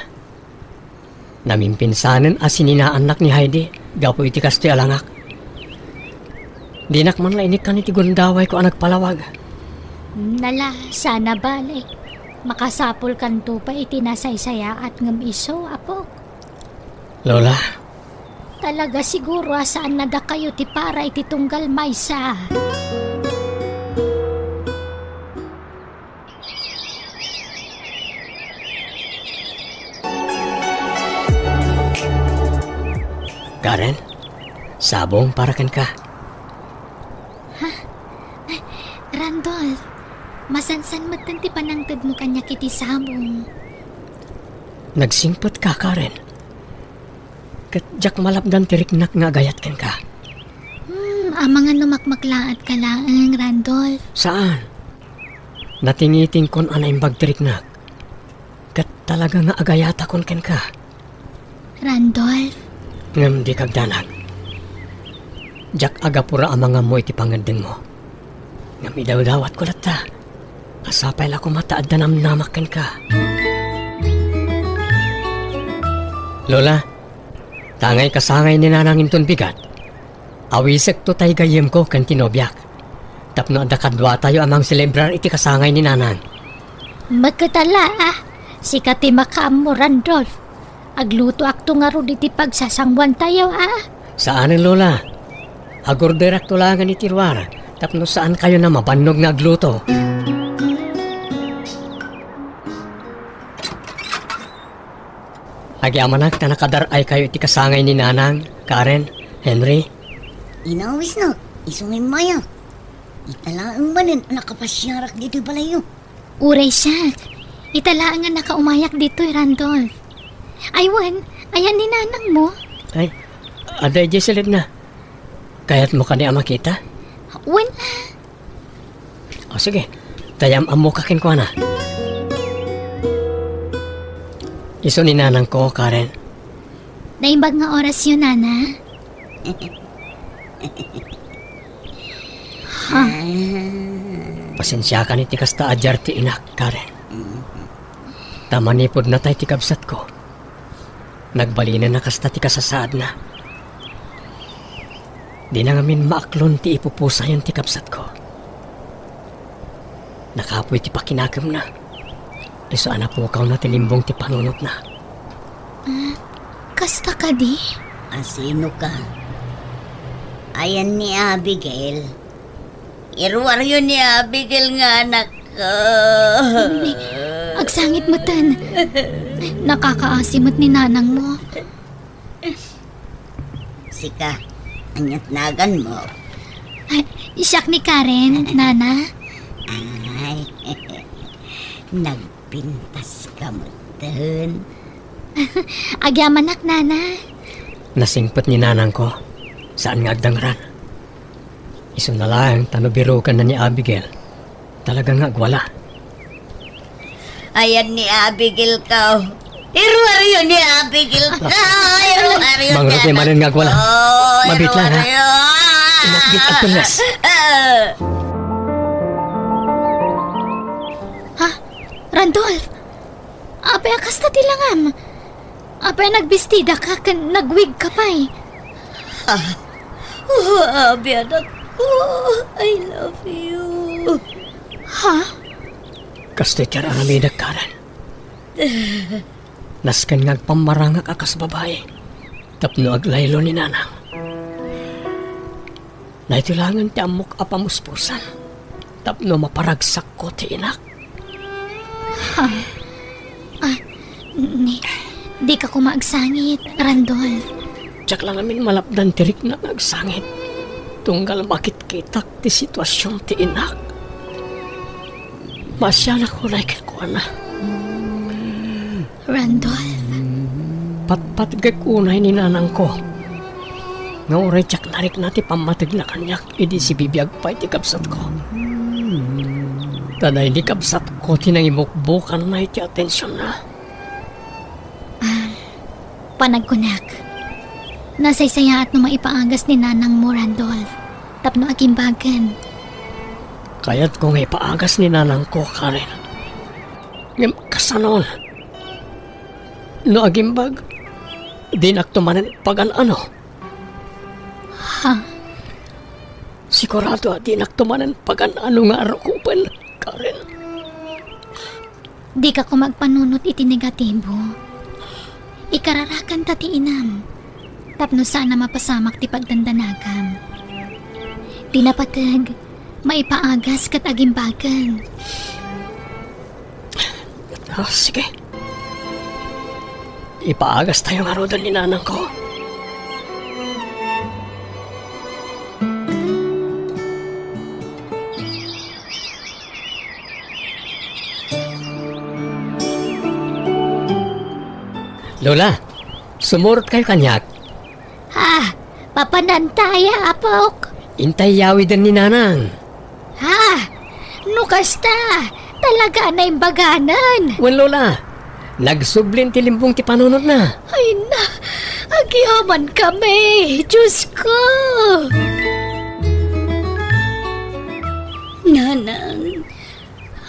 Namimpinsanen a sininaannak ni Heidi gapu iti kastoy a langak. Dinak man la inikkan iti gundawayko a nagpalawag. Nala, saan a bale. Makasapulkanto pay iti nasaysayaat ngem isu, apok. Lola. Talaga siguro a saan a dakayo ti para iti tunggal maysa. Karen, sabong para kenka. Ha? Randolph, masansan metten ti panangtedmo kaniak iti sabong. Nagsingpetka, Karen. Ket diak malapdan ti riknak nga agayat kenka. Hmm, amangan no makmaklaatka laeng, Randolph. Saan? Natingitingkon a naimbag ti riknak. Ket talaga nga agayatakon kenka. Randolph? Ngem dika agdanag. Diak agapura a mangammo iti pangeddengmo. Ngem idawdawatko latta a sapay la koma ta adda namnamak kenka. Lola, ta angay kasangay ni Nanang inton bigat, awisekto tay gayyemko ken ti nobiak. Tapno adda kaduatayo a mangselebrar iti kasangay ni Nanang. Maketala, a. Sika ti makaammo, Randolph. Aglutoakto ngarud iti pagsasanguantayo, a. Saanen, Lola. Agorderakto laengen iti ruar tapno saankayon a mabannog nga agluto. Agyamanak ta nakadar-aykayo iti kasangay ni Nanang, Karen, Henry. Inawisnak, isu nga immayak. Ita laeng manen a nakapasiarak ditoy balayyo. Uray siak. Ita laeng nga nakaumayak ditoy, Randolph. Ay, wen, ayan ni Nanangmo? Ay, adda idiay silidna. Kayatmo kadi a makita? Wen, a. O, sige. Ta am-ammoka kenkuana. Isu ni Nanangko, Karen. Naimbag nga orasyo, Nana. Ha? Pasensiakan iti kasta a diar ti inak, Karen. Ta manipudna tay ti kabsatko, nagbalinenna kasta ti kasasaadna. Dina ngamin maaklon ti ipupusayon ti kabsatko. Nakapuy ti pakinakemna. Isu a napukawna ti limbong ti panunotna. Ah, kasta kadi? Asinoka? Ayan ni Abigail. Iruaryo ni Abigail nga anakko. Ni, agsangit metten. Nakakaasi met ni nanangmo. Sika, ania't naganmo? Ay, siak ni Karen, nana. Ay, nagpintas ka metten. Agyamanak, nana. Nasingpet ni nanangko. Saan nga agdangran. Isuna laeng ta no birokenna ni Abigail, talaga nga agwala. Ayan ni Abigail ka. Iruaryo ni Abigail ka. Iruaryo. Mangruti manen nga agwala. Oh, mabitla, ha? Iruaryo. Imatbit at tulas. Ah. Ha? Randolph? Apay a kasta ti langam? Apay a nagbistida ka ken nagwig ka pay? Ah. Oh, Abi, anakko. I love you. Ha? Kastoy ti ar-aramidek, Karen. Nasken nga agpammarangak a kas babai tapno aglaylo ni nanang. Daytoy laengen ti ammok a pamuspusan tapno maparagsakko ti inak. Ha? Ah, ni, dika koma agsangit, Randolph. Diak la ngamin malapdan ti rikna nga agsangit. Tunggal makitkitak ti situasion ti inak. Maasianak unay kenkuana. Randolph. Patpatgek unay ni nanangko nga uray diak narikna ti pammategna kaniak idi sibibiag pay ti kabsatko. Ta daydi kabsatko ti nangimukbokanna iti atensionna. Ah, panagkunak, nasaysayaat no maipaagas ni nanangmo, Randolph, tapno agimbagen. Kayatko nga ipaagas ni nanangko, Karen. Ngem kasanon? No agimbag, dinakto manen pagan-ano? Ha? Sigurado a dinakto manen pagan-ano nga arukopen, Karen. Dika koma agpanunot iti negatibo. Ikararakan ta ti inam, tapno saan a mapasamak ti pagdandanagam. Ti napateg, maipaagas ket agimbagen. Ah, sige. Ipaagastayo ngaruden ni nanangko. Lola, sumurotkayo kaniak. Ha? Papananta aya, apok? Intay yawiden ni nanang. Ha? No kasta, talaga a naimbaganen. Wen, Lola, nagsublin ti limbong ti panunotna. Ay na, agyaman kami, Diyos ko. Nanang,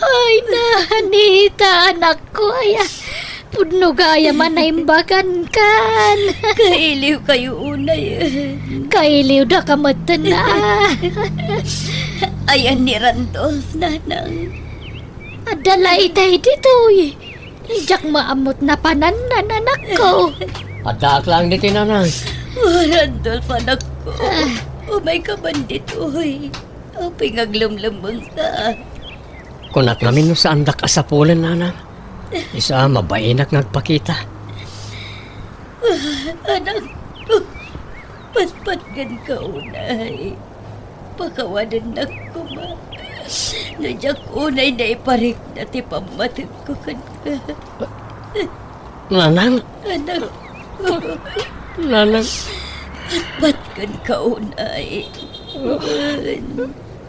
ay, nanita, anakko, aya. Pudno gayam a naimbagankan. Kailiwkayo unay. Kailiwdaka metten a. Ayan ni Randolph, nanang. Adda la itay ditoy. Diak maammo't napanannan, anakko. Addaak laeng ditoy, nanang. Oh, Randolph, anakko. Ah. Umayka man ditoy. Apay nga aglemlemmengka? Kunak ngamin no saandak a sapulen, nanang. Isu a mabainak nga agpakita. Anak, patpatgenka unay. Pakawanennak koma. No diak unay naiparikna ti pammategko kenka. Nanang. Anak. Nanang. Patpatgenka unay.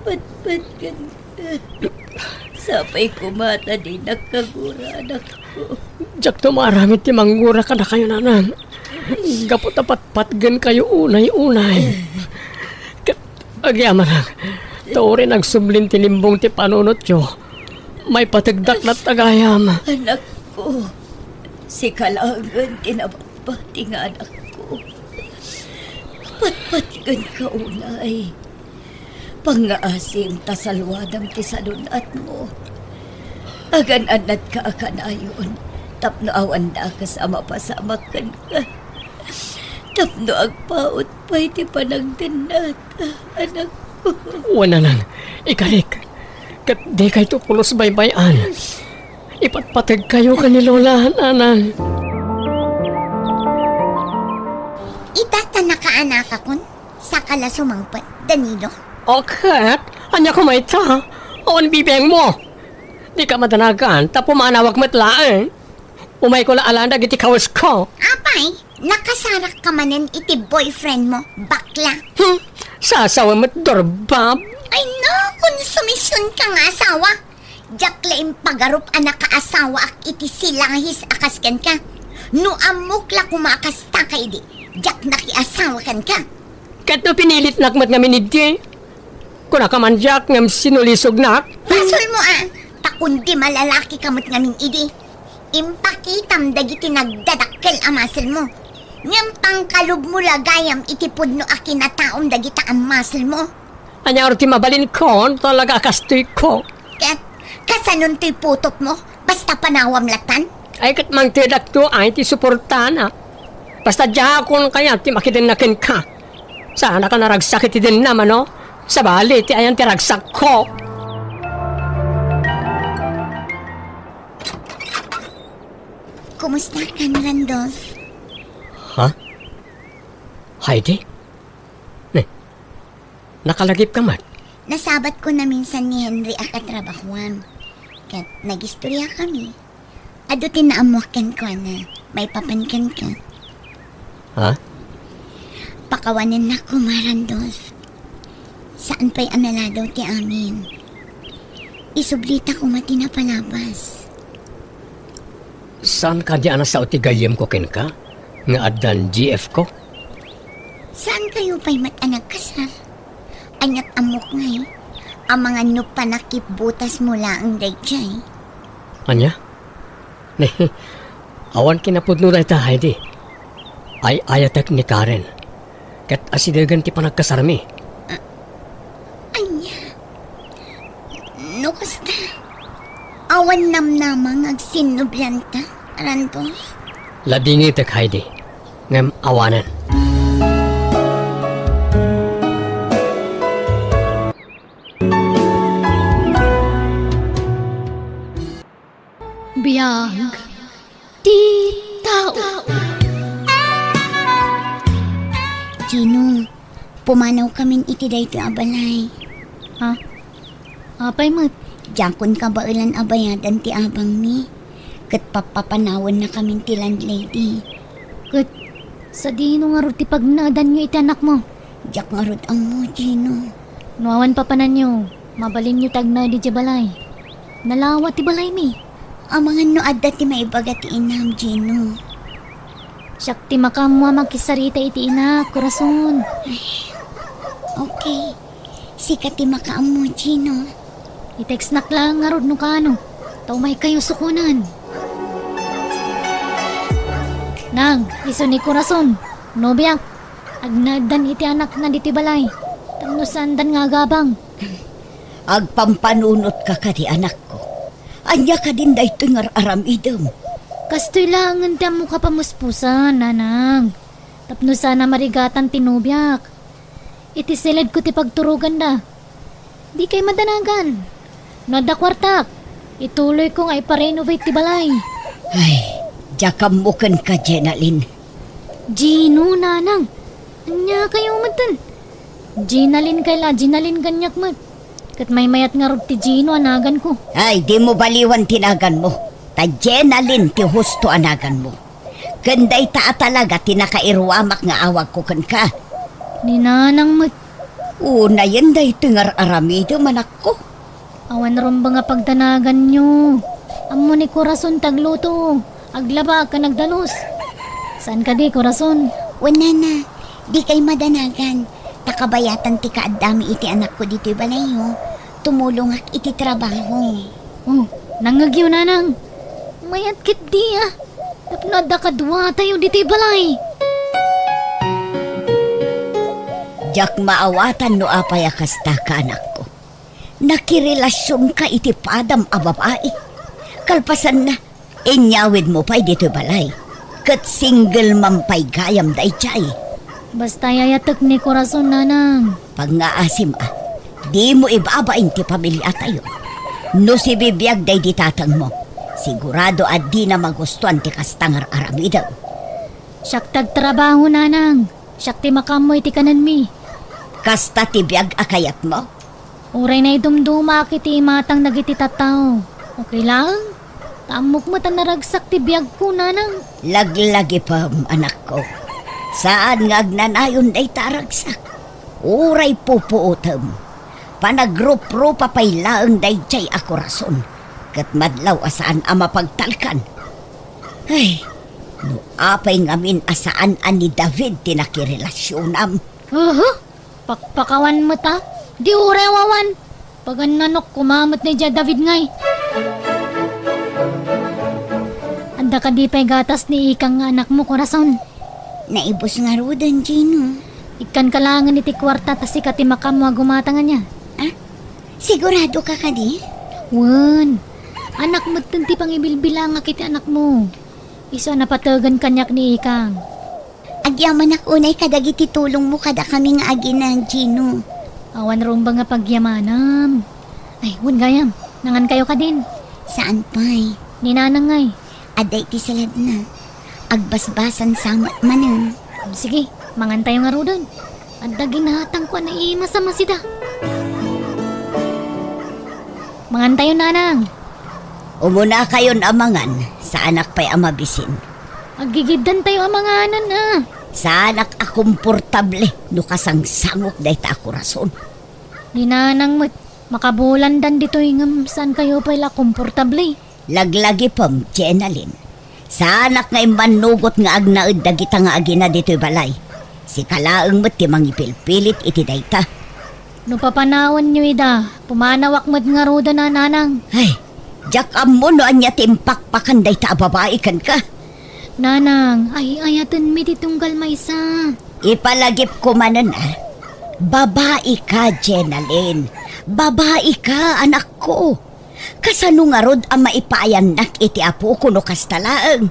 Patpatgenka. Sapay koma ta dinak kagura, anakko. Diakto maaramid ti manggura kadakayo, nanang. Gapu ta patpatgenkayo unay-unay. Ket agyamanak, ta uray nagsublin ti limbong ti panunotyo, maipategdak latta gayam. Anakko, sika laengen ti nabati nga anakko. Patpatgenka unay. Pangngaasim ta saluadam ti sadun-atmo. Agan-annadka a kanayon tapno awan dakes a mapasamak kenka. Tapno agpaut pay ti panagdennat, anakko. Wen, Nanang, ikarik. Ket dikayto pulos baybay-an. Ipatpategkayo ken ni Lola, Nanang. Ita ta nakaanakakon, saka la sumangpet, Danilo? O ket, ania koma ita? Awan bibiangmo. Dika madanagan, ta pumanawak met laeng. Umayko la alan dagiti kawesko. Apay, nakasarakka manen iti boyfriend mo, bakla? Hmm, sasawa met, Dorbab. Ay no, konsumision ka nga asawa. Diak la impagarup a nakaasawaak iti silahis a kas kenka. No ammok la koma a kasta ka idi, diak nakiasawa kenka. Ket no pinilitnak met ngamin idi, kunaka man diak ngem sinulisognak. Basol mo a, ta kundi malalaki ka met ngamin idi, impakitam dagiti nagdadakkel a muscle mo. Ngem pangkalub mo la gayam iti pudno a kinataom dagita a muscle mo. Ania ngarud ti mabalinko no talaga a kastoyko? Ket kasanontoy putotmo? Basta panawam latan? Ay, ket mangtedakto ay ti suportana. Basta diakon kayat ti makidenna kenka. Saanaka naragsak iti denna, mano? Sabali ti ayan ti ragsakko. Kumusta kan, Randolph? Ha? Heidi? Ne, nakalagipka met? Nasabatko naminsan ni Henry a katrabahoam. Ket nagistoriakami. Adu ti naammoak kenkuana, maipapan kenka. Ha? Pakawanennak koma, Randolph. Saan pay a naladaw ti amin. Isublita koma ti napalabas. Saan kadi a nasao ti gayyemko kenka nga addan G F ko? Saankayo pay met a nagkasar? Ania't ammok ngay, amangan no panakipbutasmo laeng daydiay. Ania? Ne, awan kinapudno dayta, Heidi. Ay-ayatek ni Karen. Ket asidegen ti panagkasarmi. A-, ania? No kasta, awan namnama nga agsinnublanta, Randolph? Ladingitek, Heidi. Ngem awanen. Biag ti tao. Gino, pumanawkamin iti daytoy a balay. Ha? Apay met? Diakon kabaelan a bayadan ti abangmi, ket pappapanawennakamin ti landlady. Ket sadino ngarud ti pagnaedanyo iti anakmo? Diak ngarud ammo, Gino. No awan papananyo, mabalinyo ti agnaed idiay balay. Nalawa ti balaymi. Amangan no adda ti maibaga ti inam, Gino. Siak ti makaammo a makisarita iti inak, Corazon. Okay. Sika ti makaammo, Gino. I-textnak laeng ngarud no kaano, ta umaykayo sukonen. Nang, isu ni Corazon, nobiak, agnaeddan iti anakna ditoy balay, tapno saandan nga agabang. Agpampanunotka kadi, anakko? Ania kadin daytoy nga ar-aramidem? Kastoy laengen ti ammok a pamuspusan, nanang. Tapno saan a marigatan ti nobiak. Iti siledko ti pagturoganda. Dikay madanagan. No adda kuartak, ituloyko nga iparenovate ti balay. Ay, diak ammo kenka, Jenalyn. Gino, nanang. Ania kayo metten? Jenalyn kay la, Jenalyn kaniak met. Ket maymayat ngarud ti Gino a naganko. Ay, dimo baliwan ti naganmo. Ta Jenalyn ti husto a naganmo. Ken dayta a talaga ti nakairuamak nga awagko kenka. Ni nanang met. Unayen daytoy nga ar-aramidem, anakko. Awan rumbeng a pagdanaganyo. Ammo ni Corazon ti agluto, aglaba, ken agdalus. Saan kadi, Corazon? Wen, nana, dikay madanagan. Ta kabayatan ti kaaddami iti anakko ditoy balayyo, tumulongak iti trabaho. Oh, nangngegyo, nanang. Mayat ketdi a. Tapno adda kaduatayo ditoy balay. Diak maawatan no apay a kasta ka, anakko. Nakirelasionka iti padam a babai. Kalpasanna, inyawidmo pay ditoy balay. Ket single mom pay gayam daydiay. Basta ay-ayatek ni Corazon, nanang. Pangngaasim a, dimo ibabain ti pamiliatayo. No sibibiag daydi tatangmo, sigurado a dina magustuan ti kasta nga ar-aramidem. Siak ti agtrabaho, nanang. Siak ti makaammo iti kanenmi. Kasta ti biag a kayatmo? Uray naidumdumaak iti imatang dagiti tattao. Okay laeng? Ta ammok met a naragsak ti biagko, nanang. Laglagipem, anakko. Saan nga agnanayon dayta a ragsak. Uray pupuotem, panagruprupa pay laeng daydiay a Corazon, ket madlaw a saan a mapagtalkan. Ay, no apay ngamin a saan a ni David ti nakirelasionam. Aha! Pakpakawan met a, di uray awan. Pagannanok koma met ni David ngay. Adda kadi pay gatas ni Ikang nga anakmo, Corazon? Naibus ngaruden, Gino. Ikkanka laengen iti kuarta ta sika ti makaammo a gumatang ania. Ah? Sigurado ka kadi? Wen. Anak metten ti pangibilbilangak iti anakmo. Isu a napategan kaniak ni Ikang. Agyamanak unay kadagiti tulongmo kadakami nga agina, Gino. Awan rumbeng a pagyamanam. Ay, wen gayam, nangankayo kadin? Saan pay. Ni Nanang ngay? Adda iti saladna. Agbasbasan sa met manen. Sige, mangantayo ngaruden. Adda ginatangko a naimas a masida. Mangantayo, Nanang. Umunakayon a mangan, saanak pay a mabisin. Aggigiddantayo a manganan a. Saanak a komportable no kasangsangok dayta a Corazon. Ni Nanang met, makabulandan ditoy ngem saankayo pay la komportable. Laglagipem, Jenalyn. Saanak nga immannugot nga agnaed dagita nga agina ditoy balay. Sika laeng met ti mangipilpilit iti dayta. No papanawanyo ida, pumanawak met ngaruden a, Nanang. Ay, diak ammo no ania ti impakpakan dayta a babai kenka. Nanang, ay-ayatenmi ti tunggal maysa. Ipalagipko manen a. Babaika, Jenalyn. Babaika, anakko. Kasano ngarud a maipaayannak iti apoko no kasta laeng?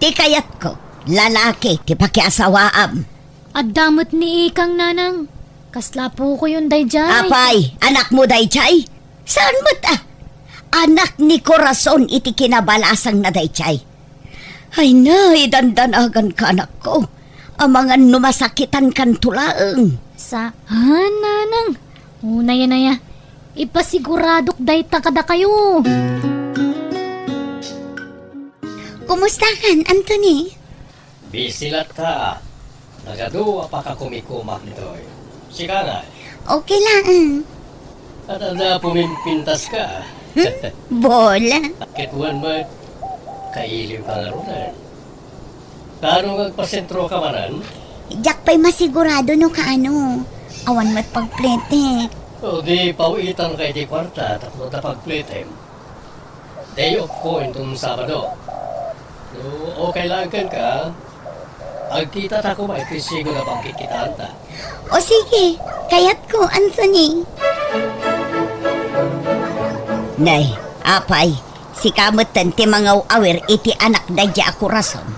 Ti kayatko, lalaki ti pakiasawaam. Adda met ni Ikang, Nanang. Kasla apokoyon daydiay. Apay, anakmo daydiay? Saan met a? Anak ni Corazon iti kinabalasangna daydiay. Ay na, idandanaganka, anakko. Amangan no masakitankanto laeng. Saan, Nanang? Unayen aya. Ipasiguradok dayta kadakayo. Kumustakan, Anthony? Busy latta. Nagadu a pakakumikumak ditoy. Sika ngay? Okay laeng. At adda pumimpintaska. Hmm? Bola. Ket wen met, kailiwka ngaruden. Kaano nga agpasentroka manen? Diak pay masigurado no kaano. Awan met pagpletek. O di, pawitanka iti kuarta tapno adda pagpletem. Day off ko inton Sabado. No okay laeng kenka, agkitata koma iti sigun a pagkitkitaanta. O sige, kayatko, Anthony. Nay, apay, sika metten ti mangaw-awir iti anak daydiay a Corazon.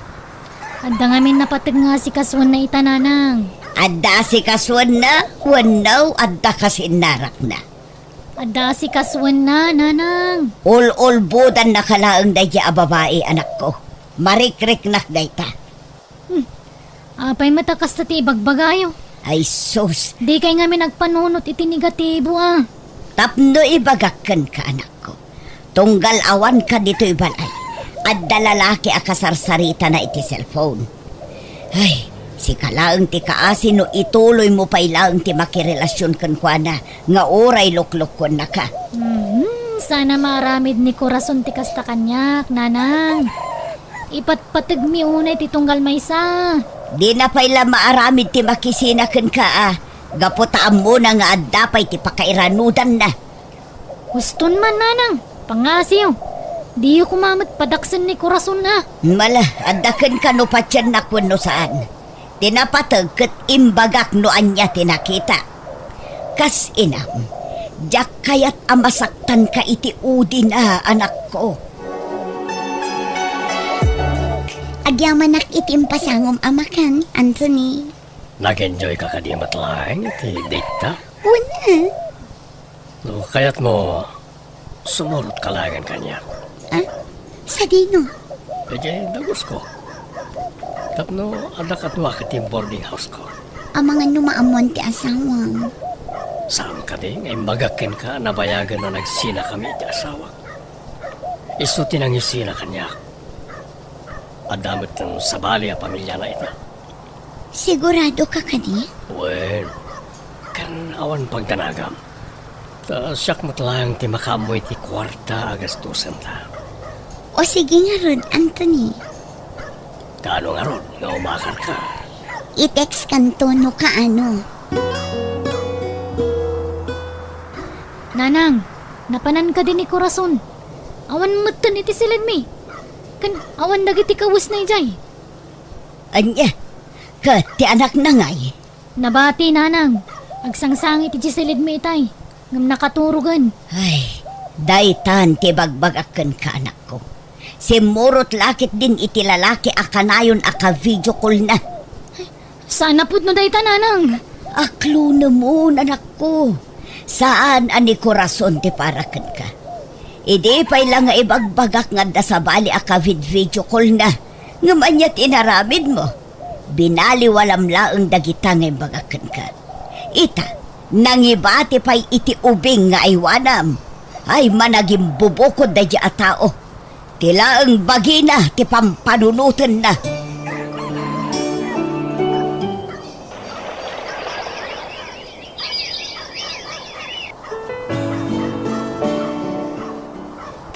Adda ngamin napateg nga asikasuenna ita, Nanang. Adda asikasuenna wenno adda kasinnarakna? Adda asikasuenna, Nanang. Ul-ulbodannaka laeng daydiay a babai, anakko. Marikriknak dayta. Hmm. Apay met a kasta ti ibagbagayo? Ay sus! Dikay ngamin agpanunot iti negatibo a. Tapno ibagak kenka, anakko. Tunggal awanka ditoy balay, adda lalaki a kasarsaritana iti cellphone. Ay, sika laeng ti kaasi no ituloymo pay laeng ti makirelasion kenkuana nga uray luklukuennaka. Mhm, saan a maaramid ni Corazon ti kasta kaniak, Nanang. Ipatpategmi unay ti tunggal maysa. Dina pay la maaramid ti makisina kenka a, gapu ta ammona nga adda pay ti pakairanudanna. Huston man, Nanang, pangngasiyo. Diyo koma met padaksen ni Corazon a. Mala, adda kenka no patiennak wenno saan. Ti napateg ket imbagak no ania ti nakita. Kas inam, diak kayat a masaktanka iti udina, anakko. Agyamanak iti impasangom a makan, Anthony. Nag-enjoy ka kadi met laeng iti date ta? Wen. No kayatmo, sumurot ka laengen kaniak. Ah? Sadino? Idiay dagusko. Tapno adda kaduak iti boarding house ko. Amangan no maammoan ti asawam. Saan kadi nga imbagak kenka a nabayagen a nagsinakami iti asawak? Isu ti nangisina kaniak. Adda met sabali a pamiliana ita. Sigurado ka kadi? Wen, ken awan pagdanagam. Ta siak met laeng ti makaammo iti kuarta a gastusenta. O sige ngarud, Anthony. Kaano ngarud nga umakarka? I-text kanto no kaano. Nanang, napanan kadi ni Corazon? Awan metten iti silidmi. Ken awan dagiti kawesna idiay. Ania? Ket ti anakna ngay? Nabati, Nanang. Agsangsangit idiay silidmi itay. Ngem nakaturogen. Ay, daytan ti ibagbagak kenka, anakko. Simmurot la ketdin iti lalaki a kanayon a ka-video call-na. Saan a pudno dayta, Nanang? Aklonemon, anakko. Saan a ni Corazon ti para kenka. Idi pay la nga ibagbagak nga adda sabali a ka-vid-video call-na, ngem ania ti inaramidmo? Binaliwalam laeng dagita nga imbagak kenka. Ita, nangibati pay iti ubing nga aywanam. Ay, managimbubukod daydiay a tao. Ti laeng bagina ti pampanunotenna.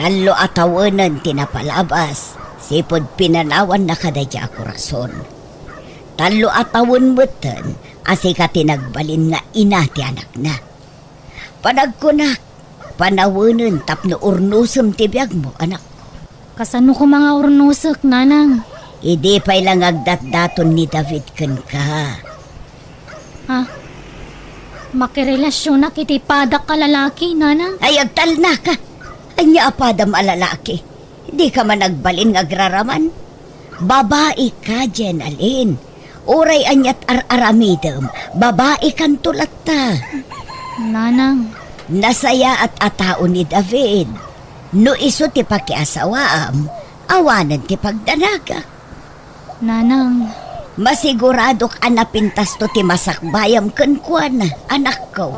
Tallo a tawenen ti napalabas, sipud pinanawanna kadaydiay a Corazon. Tallo a tawen metten a sika ti nagbalin nga ina ti anakna. Panagkunak, panawenen tapno urnosem ti biagmo, anakko. Kasano koma nga urnosek, Nanang? Idi pay la nga agdatdaton ni David kenka. Ha? Makirelasionak iti padak a lalaki, Nanang? Ay, agtalnaka! Ania a padam a lalaki? Dika man agbalin nga agraraman? Babaika, Jenalyn. Uray aniat ar-aramidem, babaikanto latta. Nanang. Nasayaat a tao ni David. No isu ti pakiasawaam, awanen ti pagdanagak. Nanang. Masiguradok a napintasto ti masakbayam kenkuana, anakko.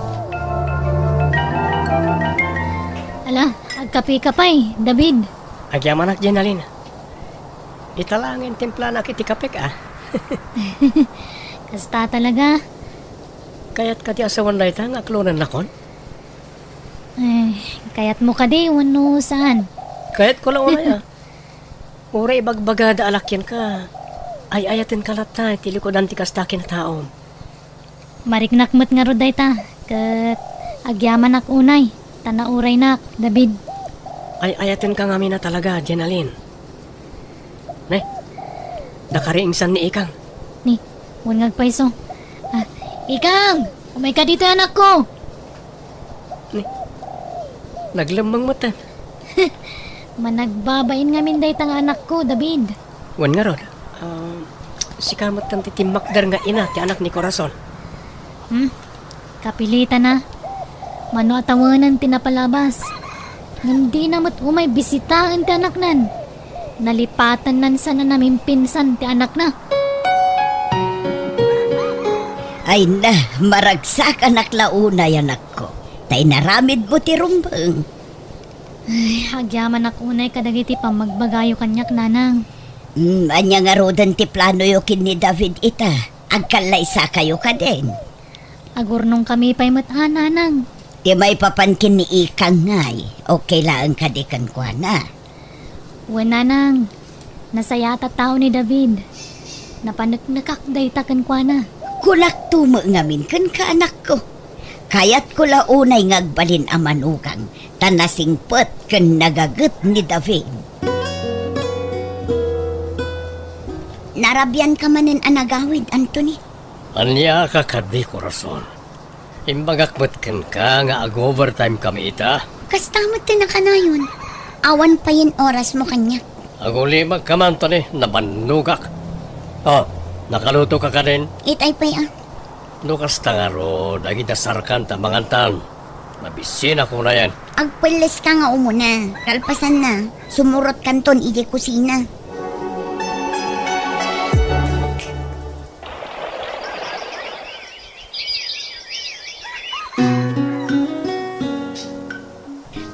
Ala, agkapeka pay, David. Agyamanak, Jenalyn. Ita laeng nga intimplanak iti kapek, a. Kasta talaga. Kayat kadi a sawen dayta nga aklonennakon? Eh, kayatmo kadi wenno saan? Kayatko la unay, a. Uray ibagbagada a la kenka, ay-ayatenka latta iti likudan ti kasta a kinataom. Mariknak met ngarud dayta, ket agyamanak unay, ta nauraynak, David. Ay-ayatenka ngamin a talaga, Jenalyn. Ne, dakari insan ni Ikang. Ni, wen nga agpayso. Ah, Ikang! Umayka ditoy, anakko! Ni, naglemmeng metten. Managbabain ngamin dayta nga anakko, David. Wen ngarud, ah, sika metten ti timmakder nga ina ti anak ni Corazon. Hmm? Kapilitana. Mano a tawenen ti napalabas. Ngem dina met umay bisitaen ti anaknan. Nalipatannan sana namimpinsan ti anakna. Ay na, maragsakanak la unay, anakko. Ta inaramidmo ti rumbeng. Ay, agyamanak unay kadagiti pammagbagayo kaniak, Nanang. Hmm, ania ngaruden ti planoyo ken ni David ita? Agkallaysakayo kadin? Agurnongkami pay met a, Nanang. Ti maipapan ken ni Ikang ngay, okay laeng kadi kenkuana? Wen, Nanang. Nasayaat a tao ni David. Napaneknekak dayta kenkuana. Kulakto met ngamin kenka, anakko. Kayatko la unay nga agbalin a manugang, ta nasingpet ken nagaget ni David. Narabianka manen a nagawid, Anthony? Ania ka kadi, Corazon? Imbagak met kenka nga ag-overtime kami ita. Kasta met ti nakanayon. Awan payen orasmo kaniak. Agulimagka man, Anthony, nabannogak. Oh, Nakaluto ka kadin? Itay pay, ah. No kasta ngarud, agidasarkan ta mangantan. Mabisinak unayen. Agpelles ka nga umuna. Kalpasanna, sumurot kanton iti kusina.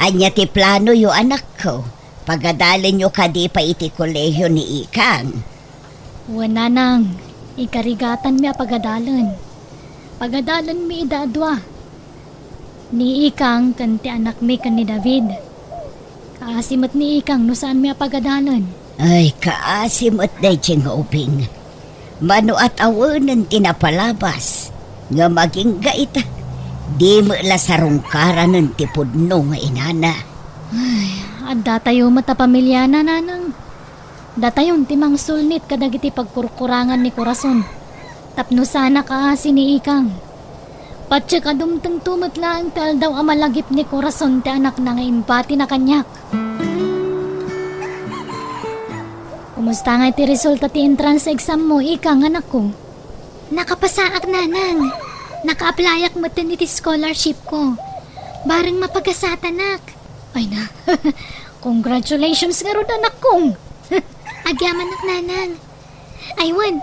Ania ti planoyo, anakko? Pagadalenyo kadi pay iti kolehio ni Ikang? Wen, nanang, ikarigatanmi a pagadalen. Pagadalenmi ida a dua. Ni Ikang ken ti anakmi ken ni David. Kaasi met ni Ikang no saanmi a pagadalen. Ay, kaasi met daydiay nga ubing. Mano a tawenen ti napalabas, ngem agingga ita, di met la sarungkaranen ti pudno nga inana. Ay, addatayo met a pamiliana, nanang. Datayon ti mangsulnit kadagiti pagkurkurangan ni Corazon. Tapno saan a kaasi ni Ikang. Patiek a dumtengto met laeng ti aldaw a malagip ni Corazon ti anakna nga impatina kaniak. Kumusta ngay ti resulta ti entrance exam mo, Ikang, anakko? Nakapasaak, nanang. Naka-applyak metten iti scholarship ko. Bareng mapagasatanak. Ay na. Congratulations ngarud, anakko. Agyamanak, nanang. Ay wen,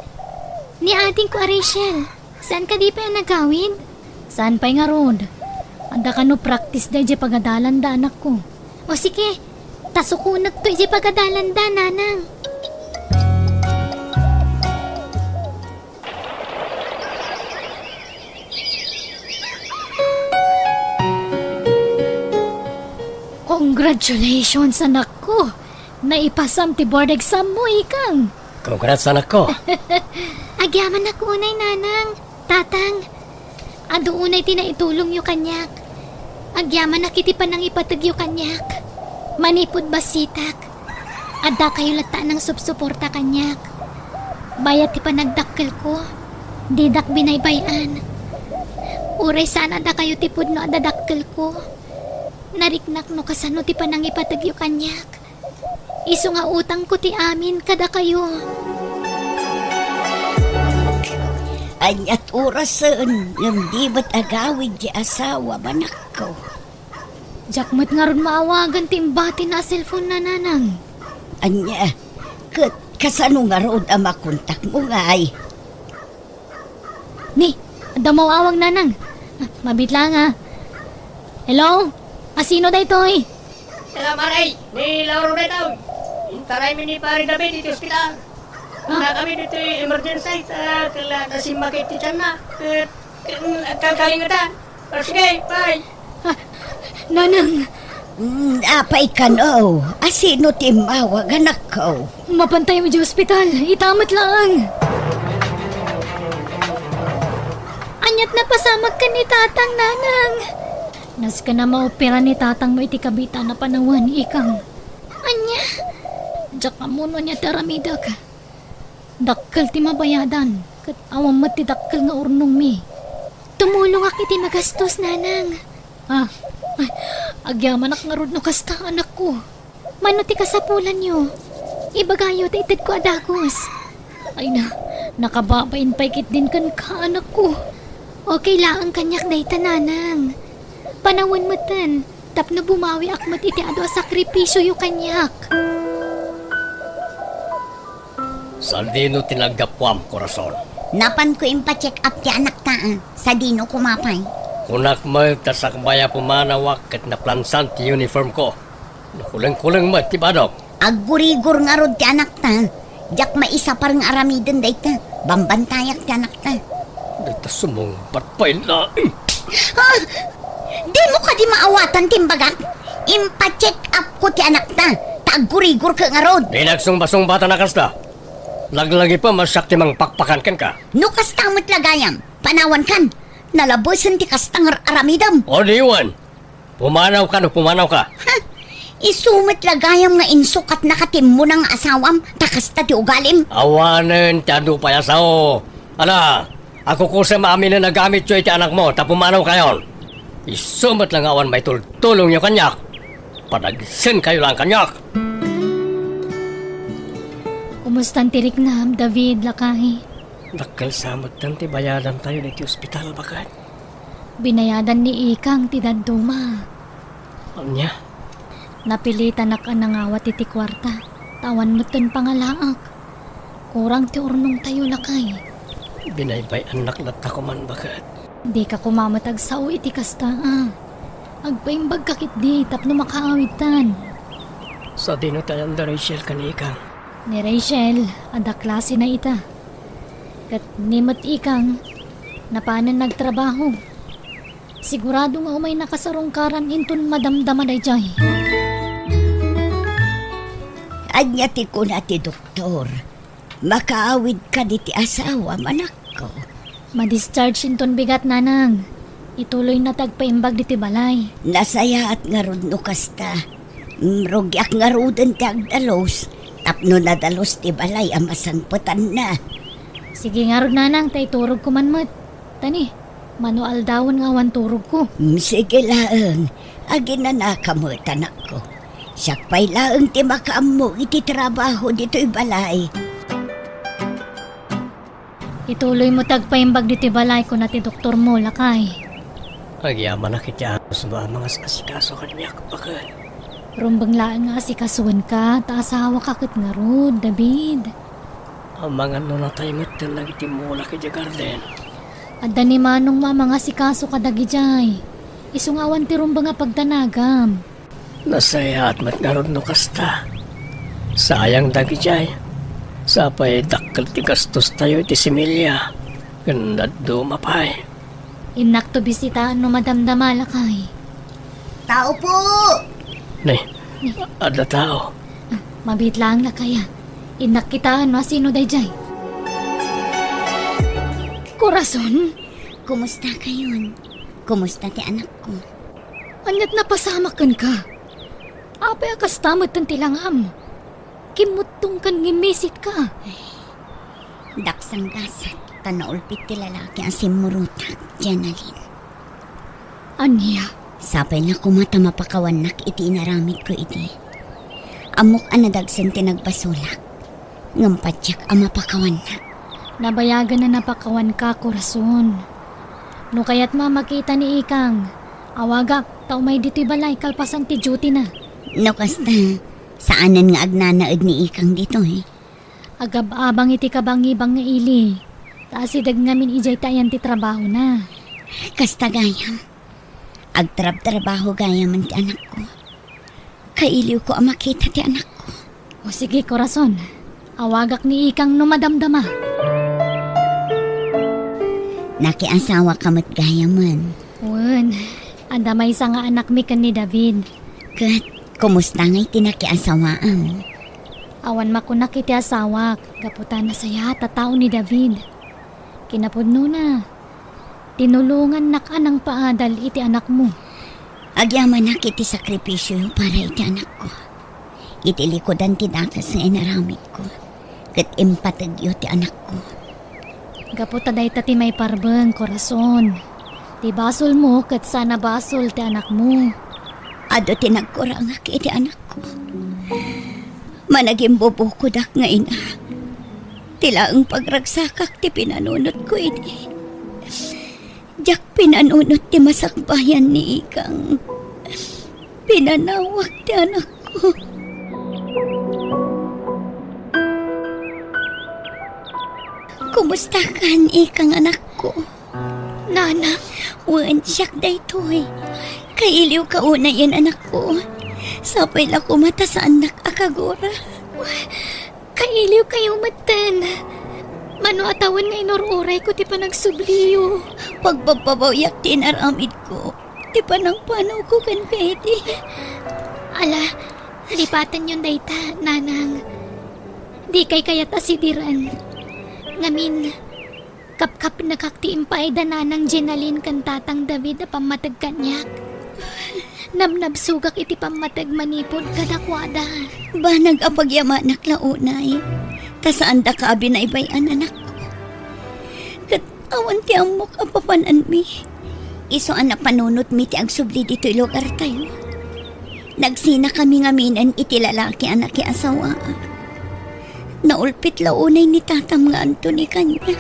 ni adingko a Rachel, saan kadi pay a nagawid? Saan pay ngarud? Adda kano practice daydiay pagadalanda, anakko. O sige, ta sukonekto idiay pagadalanda, nanang. Congratulations, anakko! Naipasam ti board exam mo, Ikang! Congrats, anakko! Agyamanak unay, nanang, tatang. Adu unay ti naitulongyo kaniak. Agyamanak iti panangipategyo kaniak. Manipud bassitak, addakayo latta a nangsupsuporta kaniak. Bayat ti panagdakkelko, didak binaybay-an. Uray saan a dakayo ti pudno a dadakkelko, nariknak no kasano ti panangipategyo kaniak. Isu nga utangko ti amin kadakayo. Ania't orasen ngem di met agawid ti asawam, anakko? Diak met ngarud maawagan ti imbatina a cellphone-na, nanang. Ania, ket kasano ngarud a makontakmo ngay? Ni, adda maawag, nanang. Ah, mabiit laeng, ah. Hello? Asino daytoy? Hello, Maray. Ni Lauro daytoy. Intaraymi ni Pare David iti ospital. Ah. Adda kami ditoy emergency, ta kala ta simmakit ti tianna. Ket, ket, agkalkalingetan. O, sige, bye. Ah, nanang. Mm, apay kano? Asino ti immawag, anakko? Mapantaymo idiay ospital. Ita met laeng. Ania't napasamak ken ni tatang, nanang? Nasken a maopera ni tatangmo iti kabitana panawen, Ikang. Ania? Diak ammo no ania ti aramidek. Dakkel ti mabayadan, ket awan met ti dakkel nga urnongmi. Tumulongak iti magastos, nanang. Ah, ay, agyamanak ngarud no kasta, anakko. Mano ti kasapulanyo? Ibagayo ta itedko a dagus. Ay na, nakababain pay ketdin kenka, anakko. Okay laeng kaniak dayta, nanang. Panawen metten, tapno bumawiak met iti adu a sakripisioyo kaniak. Sadino ti naggapuam, Corazon? Napanko impa-check up ti anakta, ah. Sadino koma pay? Kunak met ta sakbay a pumanawak ket naplansan ti uniformko. Nakulengkuleng met ti badok. Aggurigor ngarud ti anakta. Diak maisapar nga aramiden dayta. Bambantayak ti anakta. Dayta sumungbat pay laeng. Ah! Dimo kadi maawatan ti imbagak? Impa-check up ko ti anakta, ta aggurigor ket ngarud. Di nagsungbasungbatan a kasta. Laglagipem a siak ti mangpakpakan kenka. No kasta met la gayam, panawankan. Nalabesen ti kasta nga ar-aramidem. O diwan. Pumanawka no pumanawka. Ha? Isu met la gayam nga insukatnaka ti immuna nga asawam, ta kasta ti ugalim? Awanen ti adu pay a sao. Ala, akukusem aminen a gamityo iti anakmo ta pumanawkayon. Isu met la nga awan maitultulongyo kaniak. Padagsenkayo laeng kaniak. Kumustan ti riknam, David, lakay? Dakkel sa metten ti bayadantayo ditoy ospital, baket. Binayadan ni Ikang ti dadduma. Ania? Napilitanak a nangawat iti kuarta, ta awan metten pangalaak. Kurang ti urnongtayo, lakay. Binaybay-annak latta koman, baket. Dika koma met agsao iti kasta, a. Agpaimbagka ketdi tapno makaawidtan. Sadino ti ayan da Rachel ken Ikang? Ni Rachel, adda klasena ita. Ket ni met Ikang, napanen nagtrabaho. Sigurado nga umay nakasarungkaran inton madamdama daydiay. Ania ti kuna ti doktor? Makaawid kadi ti asawam, anakko? Ma-discharge inton bigat, nanang. Ituloyna ti agpaimbag ditoy balay. Nasayaat ngarud no kasta. Mm, rugiak ngaruden ti agdalus, tapno nadalus ti balay a masangpetanna. Sige ngarud, nanang, ta iturogko man met. Tani, mano aldawen nga awan turogko. Mm, sige laeng. Aginanaka met, anakko. Siak pay laeng ti makaammo iti trabaho ditoy balay. Ituloymo ti agpaimbag ditoy balay, kuna ti doktormo, lakay. Agyamanak iti anusmo a mangas-asikaso kaniak, baket. Rumbeng laeng nga asikasoenka, ta asawaka ket ngarud, David. Amangan no natay metten dagiti mulak idiay garden. Adda ni manongmo a mangasikaso kadagidiay. Isu nga awan ti rumbeng a pagdanagam. Nasayaat met ngarud no kasta. Sayang dagidiay. Sapay dakkel ti gastostayo iti similya. Ken dadduma pay. Innakto bisitaen no madamdama, lakay. Tao po! Ne, adda tao. Ah, mabiit laeng, lakay, a. Innak kitaen no asino daydiay. Corazon? Kumusta kayon? Kumusta ti anakko? Aniat napasamak kenka? Apay a kasta metten ti langam? Kimmuttongkan ngem misitka. Ay, daksang gasat, ta naulpit ti lalaki a simmurotak, Jenalyn. Ania? Sapay la koma ta mapakawannak iti inaramidko idi. Ammok a nadagsen ti nagbasolak, ngem patiek a mapakawannak. Nabayagen a napakawanka, Corazon. No kayatmo a makita ni Ikang, awagak ta umay ditoy balay kalpasan ti duty na. No kasta, saanen nga agnanaed ni Ikang ditoy. Agab-abang iti kabangibang nga ili. Ta asideg ngamin idiay ti ayan ti trabahona. Kasta gayam. Agtrabtrabaho gayamen ti anakko. Kailiwko a makita ti anakko. O sige, Corazon. Awagak ni Ikang no madamdama. Nakiasawaka met gayamen. Wen, adda maysa nga anakmi ken ni David. Ket, kumusta ngay ti nakiasawaam? Awan makunak iti asawak, gapu ta nasayaat a tao ni David. Kinapudnona, tinulongannak a nangpaadal iti anakmo. Agyamanak iti sakripisio para iti anakko. Iti likudan ti dakes nga inaramidko, ket impategyo ti anakko. Gapu ta dayta ti maiparbeng, Corazon. Ti basolmo ket saan a basol ti anakmo. Adu ti nagkurangak iti anakko. Managimbubukodak nga ina. Ti laeng pagragsakak ti pinanunotko idi. Diak pinanunot ti masakbayan ni Ikang. Pinanawak ti anakko. Kumusta kan, Ikang, anakko? Nanang? Wen, siak daytoy. Kailiwka unayen, anakko. Sapay la koma ta saannak a kagura. Kailiwkayo metten. Mano a tawen nga inur-urayko ti panagsubliyo. Pagbabbabawiak ti inaramidko, ti panangpanawko kenka idi. Ala, lipatenyon dayta, nanang. Dikay kayat a sidiren. Ngamin, kapkapnekak ti impaayda Nanang Jenalyn ken Tatang David a pammateg kaniak. Nabnabsogak iti pammateg manipud kadakuada. Banag a pagyamanak la unay, ta saandaka a binaybay-an, anakko. Ket awan ti ammok a papananmi. Isu a napanunotmi ti agsubli ditoy lugartayo. Nagsinakami ngaminen iti lalaki a nakiasawaa. Naulpit la unay ni tatam nga Anthony kaniak.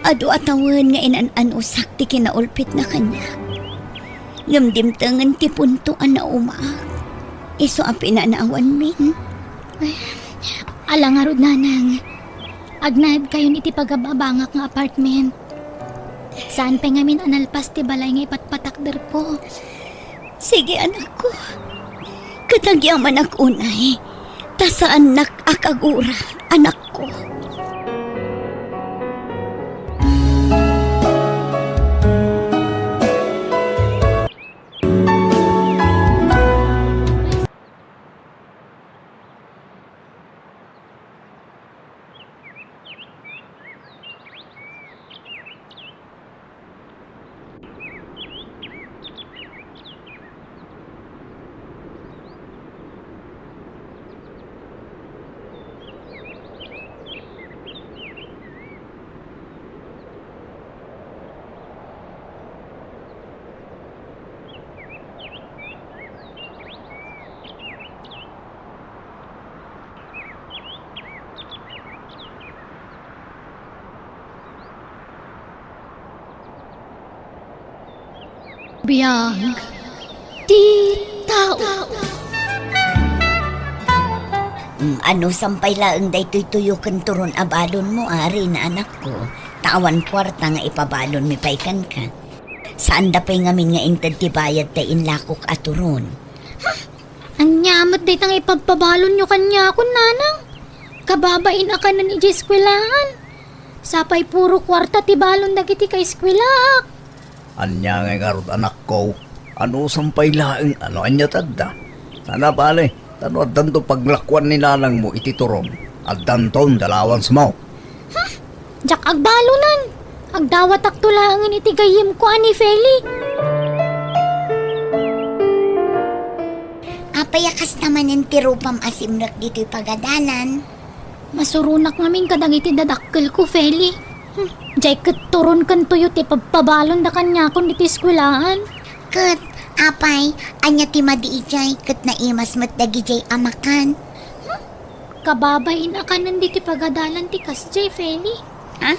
Adu a tawen nga inan-anusak ti kinaulpitna kaniak. Ngem dimtengen ti punto a naumaak. Isu a pinanawanmin. Ala ngarud, Nanang. Agnaedkayon iti pagababangak nga apartment. Saan pay ngamin a nalpas ti balay nga ipatpatakderko. Sige, anakko. Ket agyamanak unay, ta saannak a kagura, anakko. Biag ti tao. Mm, anusan pay laeng daytoy tuyo ken turon a balonmo, Rina, anakko, ta awan kuarta nga ipabalonmi pay kenka. Saanda pay ngamin nga inted ti bayad ta inlakok a turon. Ania met dayta nga ipabpabalonyo kaniakon, Nanang? Kababain a kanen idiay eskuelaan. Sapay puro kuarta ti balon dagiti kaeskuelaak. Ania ngay ngarud, anakko? Anusan pay laeng a no ania ti adda? Sana bale, ta no addanto paglakuan ni nanangmo iti turon, addanton ti allowance-mo. Hmm, diak agbalonan. Agdawatakto laengen iti gayyemko a ni Feli. Apay a kasta manen ti rupam a simrek ditoy pagadalan? Masuronak ngamin kadagiti dadakkelko, Feli. Hmm, diay ket turon ken tuyo ti pabpabalonda kaniakon ditoy eskuelaan. Ket, apay, ania ti madi idiay ket naimas met dagidiay a makan? Hmm, kababain a kanen ditoy pagadalan ti kasdiay, Feli. Ha?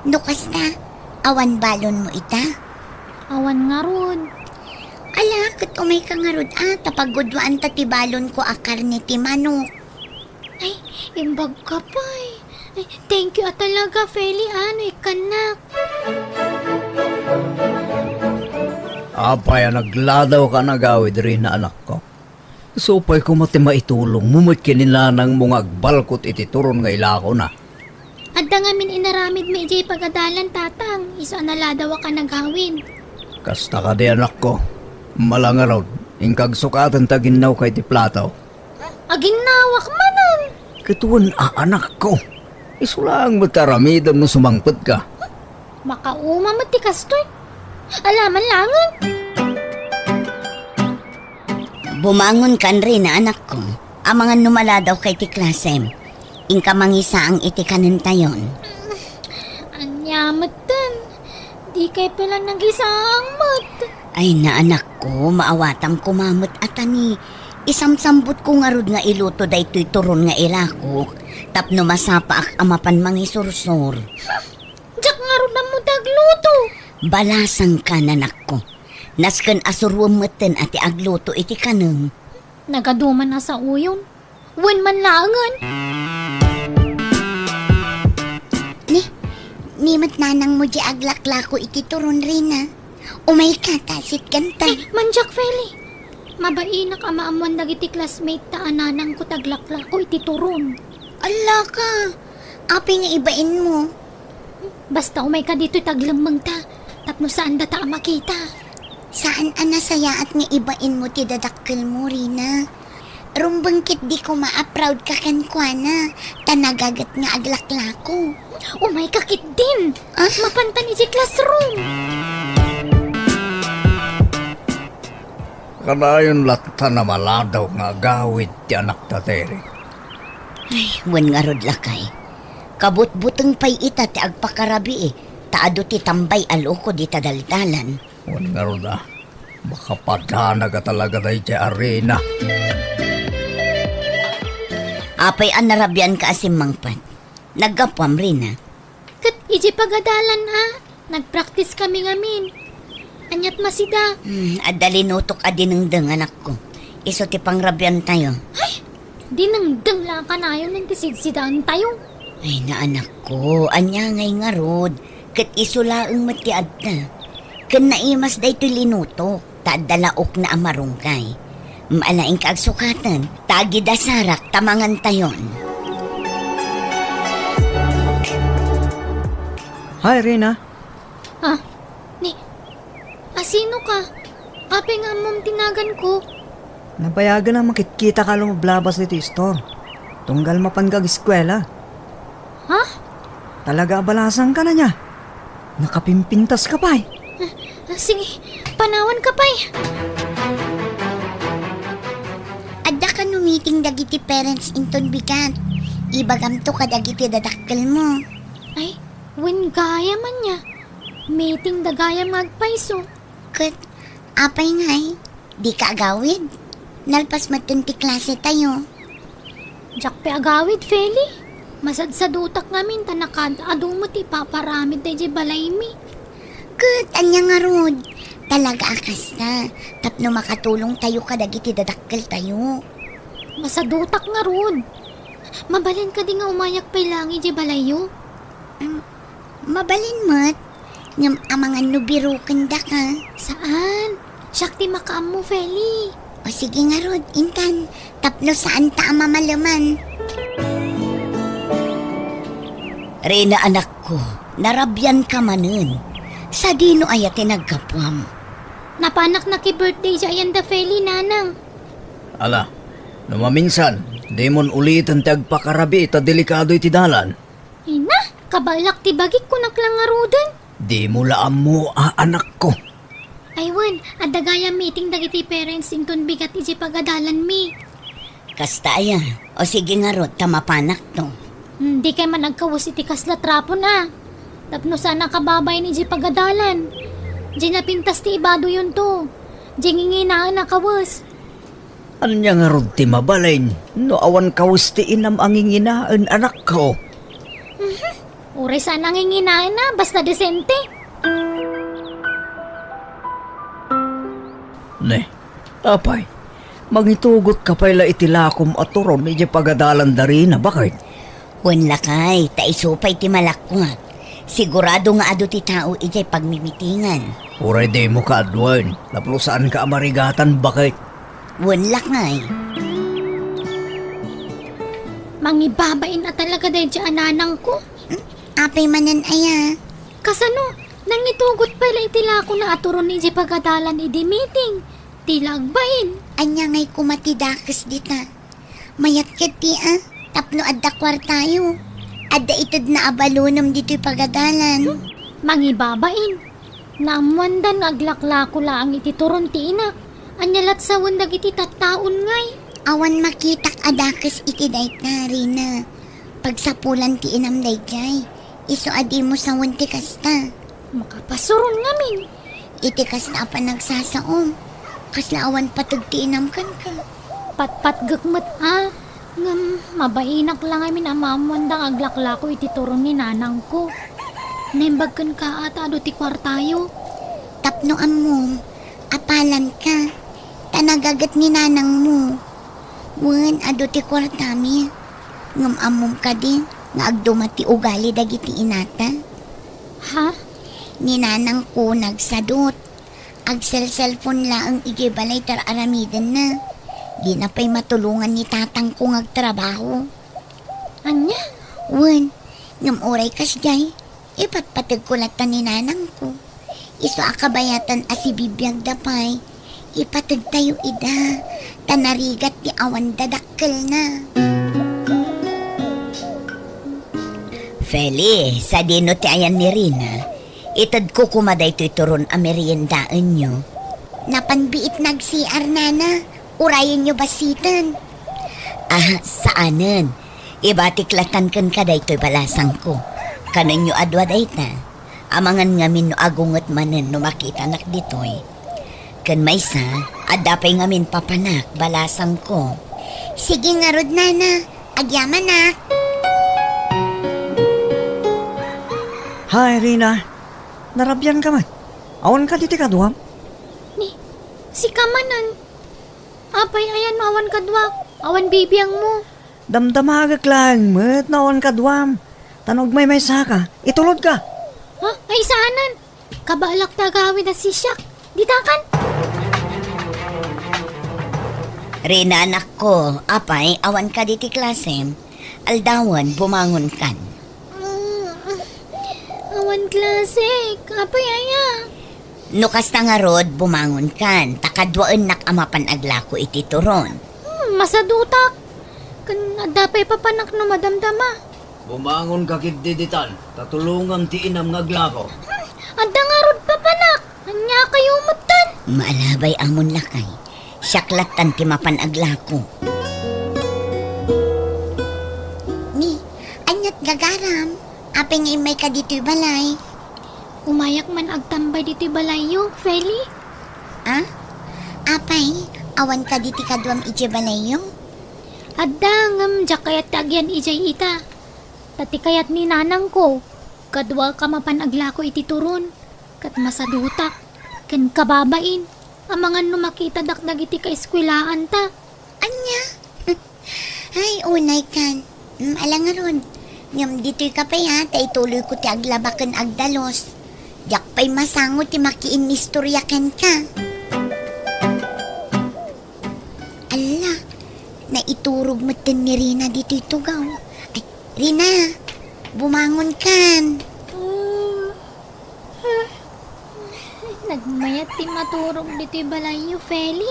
No kasta, awan balonmo ita? Awan ngarud. Ala, ket umayka ngarud a, ta pagudwaanta ti balonko a karne ti manok. Ay, imbag ka pay. Ay, thank you a talaga, Feli, a, no ikkannak. Apay a nagladaw ka a nagawid, Rina, anakko. Isu pay koma ti maitulongmo met ken ni nanangmo nga agbalkot iti turon nga ilakona. Adda ngamin inaramidmi idiay pagadalan, Tatang, isu a naladaw a ka nagawid. Kasta kadi, anakko. Ala ngarud, inka agsukaten ta aginnawka iti plato. Aginnawak manen. Ket wen a, anakko. Isu laeng met ti aramidem no sumangpetka. Makauma met ti kastoy. Ala man laengen. Bumangonkan, Rina, anakko. Amangan no maladawka iti klasem. Inka mangisaang iti kanentayon. Ania metten? Dikay pay la nagisaang met. Ay, anakko, maawatam koma met a ta ni, isamsambutko ngarud nga iluto daytoy turon nga ilakok tapno masapaak a mapan mangisursor. Diak ngarud ammo ti agluto. Balasangka, anakko. Nasken a suroem metten a ti agluto iti kanem. Nagaduman a saoyon. Wen man laengen. Ni, ni met nanangmo diay aglaklako iti turon, Rina. Umayka ta asitkanta. Ay, mandiak, Feli. Mabainak a maammuan dagiti classmate ta a nanangko ti aglaklako iti turon. Ala ka, apay nga ibainmo? Basta umayka ditoy ta aglemmengta, tapno saandata a makita. Saan a nasayaat nga ibainmo ti dadakkelmo, Rina. Rumbeng ketdi koma a proud ka kenkuana, ta nagaget nga aglaklako. Umayka ketdin. Ah? Mapantan iti classroom. Kanayon latta a maladaw nga agawid ti anakta, Terry. Ay, wen ngarud, lakay. Kabutbuteng pay ita ti agpakarabii, ta adu ti tambay a loko dita daldalan. Wen ngarud a, makapadanag a talaga daydiay a Rina. Apay a narabianka a simmangpet? Naggapuam, Rina? Ket Idiay pagadalan a, nagpraktis kami ngamin. Aniat masida? Hmm, adda linutok a dinengdeng, anakko. Isu ti pangrabiantayo. Ay, dinengdeng la kanayon ti sidsidaentayo. Ay, na anakko, ania ngay ngarud? Ket isu laeng met ti adda. Ken naimas daytoy linutok. Ta adda la ukna a marunggay. Maalaingka agsukaten, ta agidasarak ta mangantayon. Hi, Rina. Ah, ni, asino ka? Apay nga ammom ti naganko? Nabayagen a makitkita ka lumablabas iti istor. Tunggal mapan ka ag-eskuela. Ha? Talaga a balasang ka na niya. Nakapimpintas ka pay. Ah, ah, sige, panawan ka pay. Adda kano meeting dagiti parents inton bigat. Ibagamto kadagiti dadakkelmo. Ay, wen gayam ania. Meeting da gayam nga agpayso. Ket apay ngay? Dika agawid? Nalpas metten ti klasetayo. Diak pay agawid, Feli. Masadsadutak ngamin ta nakaad-adu met ti ipaparamid daydiay balaymi. Ket ania ngarud? Talaga a kasta, tapno makatulongtayo kadagiti dadakkeltayo. Masadutak ngarud. Mabalin kadi nga umayak pay laeng idiay balayyo? Mm, mabalin met. Ngem amangan no birokendaka. Saan? Siak ti makaammo, Feli. O sige ngarud, intan, tapno saanta a mamaleman. Rina, anakko, narabianka manen. Sadino aya ti naggapuam? Napanak naki-birthday idiay ayanda, Feli, nanang. Ala, no maminsan, dimon uliten ti agpakarabii ta delikado iti dalan. Ina, kabaelak ti bagik, kunak la ngaruden. Dimo la ammo a anakko. Ay wen, adda gayam meeting dagiti parents inton bigat idiay pagadalanmi. Kasta aya, o sige ngarud ta mapanakto. Hmm, dikay man agkawes iti kasla trapon a. Tapno saan a kababain idiay pagadalan. Diay napintas ti ibadoyonto. Diay nginginaen a kawes. Ania ngarud ti mabalin no awan kawes ti inam a nginginaen, anakko? Mhm. Uray saan a nginginaen a, basta desente. Ne, apay, mangitugot ka pay la iti lakom a turon idiay pagadalan da Rina, baket? Wen lakay, ta isu pay ti malakkuak. Sigurado nga adu ti tao idiay pagmimitingan. Uray dimo kaaduen, tapno saanka a marigatan, baket? Wen lakay. Mangibabain a talaga daydiay a nanangko. Hmm? Apay manen aya? Kasano? Nangitugot pay la iti lakona a turon idiay pagadalan idi meeting. Ti la agbain. Ania ngay koma ti dakes dita? Mayat ketdi a, tapno adda kuartayo. Adda itedna a balonem ditoy pagadalan. Hmm? Mangibabain. Naammoanda nga aglaklako laeng iti turon ti inak. Ania lat sawen dagiti tattaon ngay? Awan makitak a dakes iti dayta, Rina. Pagsapulan ti inam daydiay. Isu a dimo sawen ti kasta. Makapasuron ngamin. Iti kasta a panagsasaom, kasla awan pateg ti inam kenka. Patpatgek met a, ngem mabainak la ngamin a maammoanda nga aglaklako iti turon ni nanangko. Naimbag kenka a ta adu ti kuartayo. Tapno ammom, apalanka, ta nagaget ni nanangmo. Wen, adu ti kuartami. Ngem ammom kadi nga agduma ti ugali dagiti inata? Ha? Ni nanangko nagsadut. Agselselpon laeng idiay balay ti ar-aramidenna. Dina pay matulongan ni tatangko nga agtrabaho. Ania? Wen, ngem uray kasdiay, ipatpategko latta ni nanangko. Isu a kabayatan a sibibiagda pay, ipategtayo ida, ta narigat ti awan dadakkelna. Feli, sadino ti ayan ni Rina? Itedko koma daytoy turon a meriendaenyo. Napan biit nag-C R, nana. Urayenyo bassiten. Ah, saanen. Ibatik latan kenka daytoy balasangko. Kanenyo a dua dayta. Amangan ngamin no agunget manen no makitanak ditoy. Ken maysa, adda pay ngamin papanak, balasangko. Sige ngarud, nana. Agyamanak. Hi, Rina. Narabian ka man. Awan ka diti kaduam? Ni, sika manen. Apay, ayan no awan kaduak? Awan bibiangmo. Damdamagek laeng met no awan kaduam. Ta no agmaymaysa ka, itulod ka. Ha? Ay, saanen. Kabaelak ti agawid a sisiak. Ditakan. Rina, anakko, apay, awan ka diti klasem? Aldawen, bumangon kan. Mm, awan klase. Apay aya? No kasta ngarud, bumangon kan. Ta kaduaennak a mapan aglako iti turon. Hmm, masadutak. Ken adda pay papanak no madamdama. Bumangon ka ketdi ditan, ta tulongam ti inam nga aglako. Hmm, adda ngarud papanak. Ania kayo metten? Maalabay amon lakay. Siak lattan ti mapan aglako. Ni, aniat gagaram? Apay nga immayka ditoy balay? Umayak man agtambay ditoy balayyo, Feli. Ah? Apay, awan ka ditoy kaduam idiay balayyo? Adda, ngem diak kayat ti agyan idiay ita. Ta ti kayat ni nanangko, kaduak a mapan aglako iti turon, ket masadutak, ken kababain, amangan no makitadak dagiti kaeskuelaanta. Ania? Ay, unay kan. Mm, ala ngarud. Ngem ditoy ka pay, ha, ta ituloyko ti aglaba ken agdalus. Diak pay masango ti makiinnistorya kenka. Alla, naiturog metten ni Rina ditoy tugaw. Ay, Rina, bumangon kan. Nagmayat ti maturog ditoy balayyo, Feli.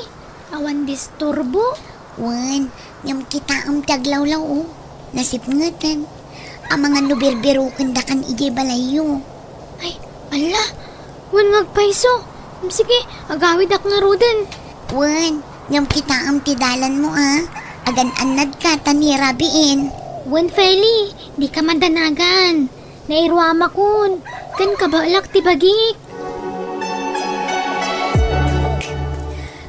Awan disturbo? Wen, ngem kitaem ti aglawlaw, o. Nasipngeten. Amangan no birbirokendakan idiay balayyo. Ay, alla! Wen nga agpayso. Sige, agawidak ngaruden. Wen, ngem kitaem ti dalanmo, a. Agan-annadka ta ni rabiin. Wen, Feli, dika madanagan. Nairuamakon, ken kabaelak ti bagik.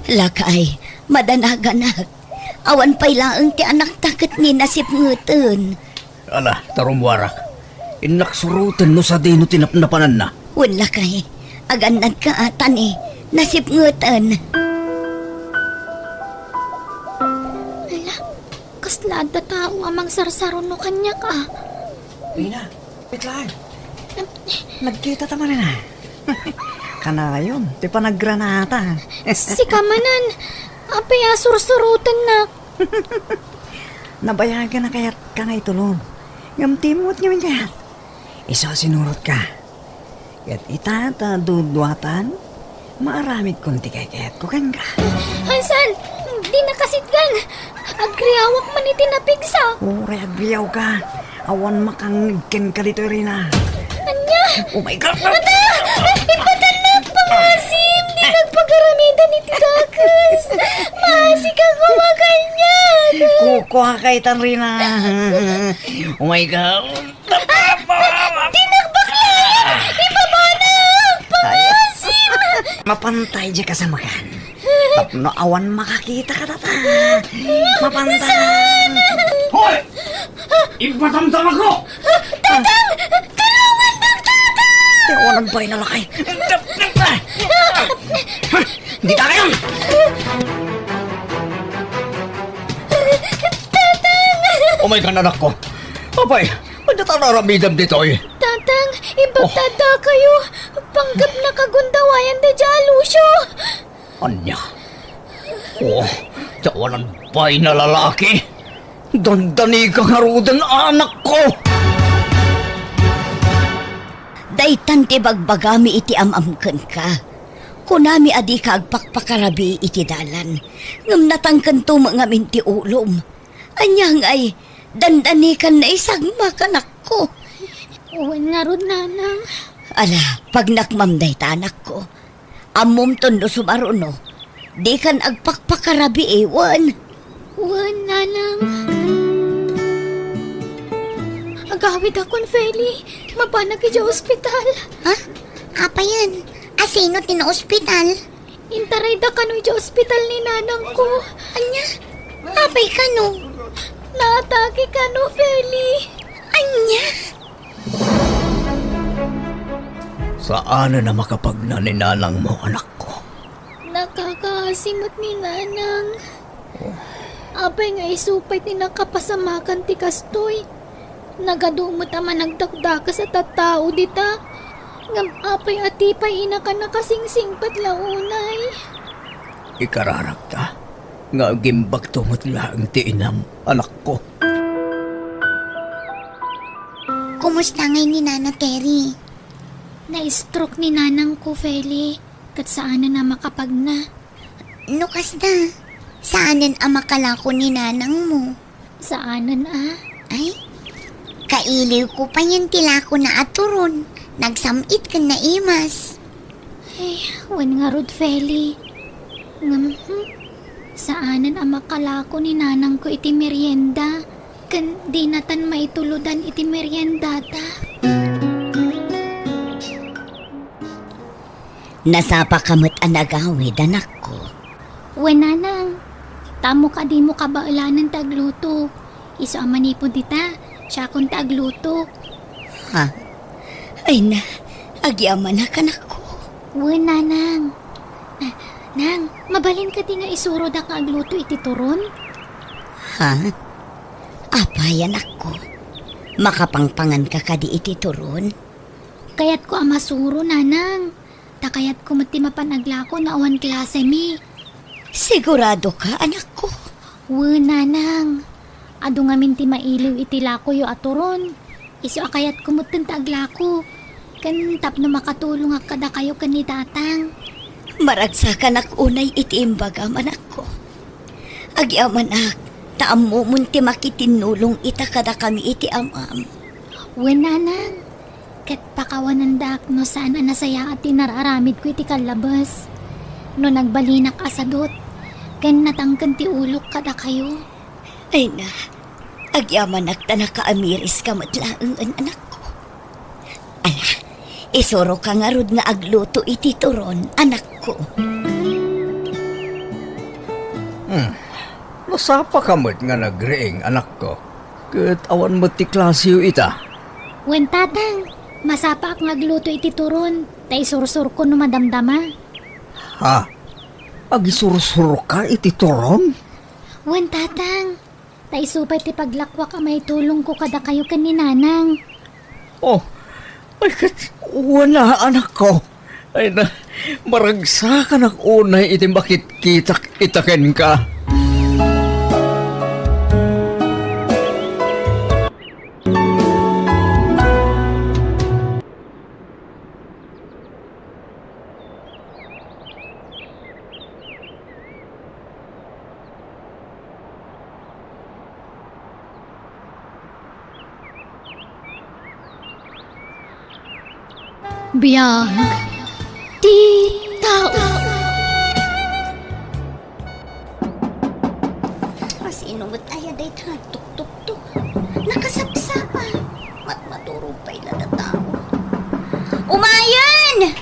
Lakay, madanaganak. Awan pay laeng ti anakta ket ni nasipngeten. Ala, ta rummuarak. Innak suroten no sadino ti napnapananna. Wen, lakay, agannadka a ta ni nasipngeten. Ala, kasla adda tao a mangsarsaruno kaniak a. Rina, wait lang. Nagkita ta manen a. Kanayon, ti panagranata. Sika manen, apay a sursurotennak? Nabayagan a kayatka nga itulon. Ngem timmuet ngamin kayat. Isu a sinurotka. Ket ita ta duduatan, maaramidkon ti kaykayatko kenka. Hansan, dina kasitgan. Agriawak man iti napigsa. Uray agriawka. Awan makangngeg kenka ditoy, Rina. Ania? Oh my God! Ata! Ipatannak, pangasim! Di nagpagaramidan iti dakes! Maasika koma kaniak! Kukuaka itan, Rina. Oh my God! Dinak baklayan! Ibabanak! Pangasim! Mapantay diay kasamakan. Tapno awan makakita kadata. Mapantay. Hoy! Ipatamtamakko! Tatang! Tulungan, Tatang! Ti awanan pay nalakay. Dita kayon! Tatang! Oh my God, anakko. Apay, ania ta naramidam ditoy? Tatang, imbagtadda kayo. Panggep nakagundawayan da dia Lucio. Ania? Oh, ti awanan pay nalalaki. Dandani ka ngaruden, anakko. Daytan ti bagbagami iti am-am kenka. Kunami a dika agpakpakarabii iti dalan, ngem natangkento met ngamin ti ulom. Ania ngay, dandani kan naisagma, anakko. Wen ngarud, nanang. Ala, pagnakmam dayta, anakko. Ammomton no sumaruno, dikan agpakpakarabii, wen. Wen, nanang. Agawidakon, Feli. Mapanak idiay ospital. Ha? Apayen? A sino ti naospital? Intarayda kano idiay ospital ni nanangko. Ania? Apay kano? Naatake kano, Feli. Ania? Saanen a makapagna ni nanangmo, anakko. Nakakaasi met ni nanang. Apay nga isu pay ti nakapasamakan ti kastoy? Nagadu met a managdakdakes a tattao dita. Ngem apay a ti pay inak a nakasingsingpet la unay? Ikararagta nga agimbagto met laeng ti inam, anakko. Kumusta ngay ni Nana Terry? Na-stroke ni nanangko, Feli, ket saanen a makapagna. No kasta, saanen a makalako ni nanangmo? Saanen a? Ay, kailiwko payen ti lakona a turon. Nagsam-it ken naimas. Ay, wen ngarud, Feli. Ngem, hmm, saanen a makalako ni nanangko iti merienda, ken dinatan maitulodan iti meriendata. Nasapaka met a nagawid, anakko. Wen, nanang. Ta ammok a dimo kabaelanen ti agluto. Isu a manipud dita, siakon ti agluto. Ha? Ay na, agyamanak, anakko. Wen, nanang. Ah, nang, mabalin kadi nga isurodak nga agluto iti turon? Ha? Apay, anakko? Makapangpanganka kadi iti turon? Kayatko a masuro, nanang. Ta kayatko met ti mapan aglako no awan klasemi. Siguradoka, anakko? Wen, nanang. Adu ngamin ti mailiw iti lakoyo a turon. Isu a kayatko metten ti aglako. Ken tapno makatulongak kadakayo ken ni tatang. Maragsakanak unay iti imbagam, anakko. Agyamanak, ta ammomon ti makitinnulong ita kadakami iti amam. Wen, nanang. Ket pakawanendak no saan a nasayaat ti inararamidko iti kallabes. No nagbalinak a sadut, ken natangken ti ulok kadakayo. Ay na, agyamanak ta nakaamiriska met laengen, anakko. Ala, isuroka ngarud nga agluto iti turon, anakko. Hmm. Nasapaka met nga nagriing, anakko. Ket awan met ti klaseyo ita. Wen, tatang, masapaak nga agluto iti turon, ta isursurko no madamdama. Ha? Agisursurka iti turon? Wen, tatang, ta isu pay ti paglakuak a maitulongko kadakayo ken ni nanang. Oh, ay, ket wen a, anakko. Ay na, maragsakanak unay iti makitkitak ita kenka. Biag ti tao. Asino met aya dayta nagtuktuktok? Nakasapsapa. Matmaturog pay la da tao. Umayen!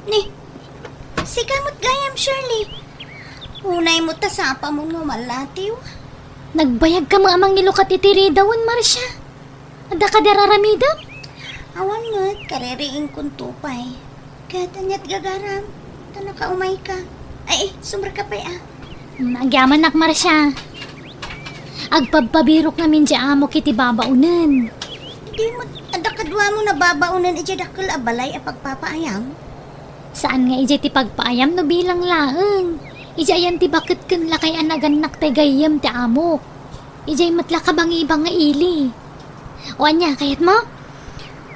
Ni, sika met gayam, Shirley. Unay met ta sapamon nga umallatiw. Nagbayagka met a mangilukat iti ridawen, Marcia. Adda kadi ar-aramidem? Awan met, kaririingkonto pay. Ket aniat gagaram? Ta nakaumayka. Ay, eh, sumrek ka pay, a. Mm, agyamanak, Marcia. Agpabpabirok ngamin ti amok iti babaonen. Di met, adda kaduamon a babaonen idiay dakkel a balay a pagpapaayam? Saan nga idiay ti pagpaayam no bilang laeng. Idiay ayan ti baket ken lakay a nagannak tay gayyem ti amok. Idiay met la kabangibang nga ili. O ania, kayatmo?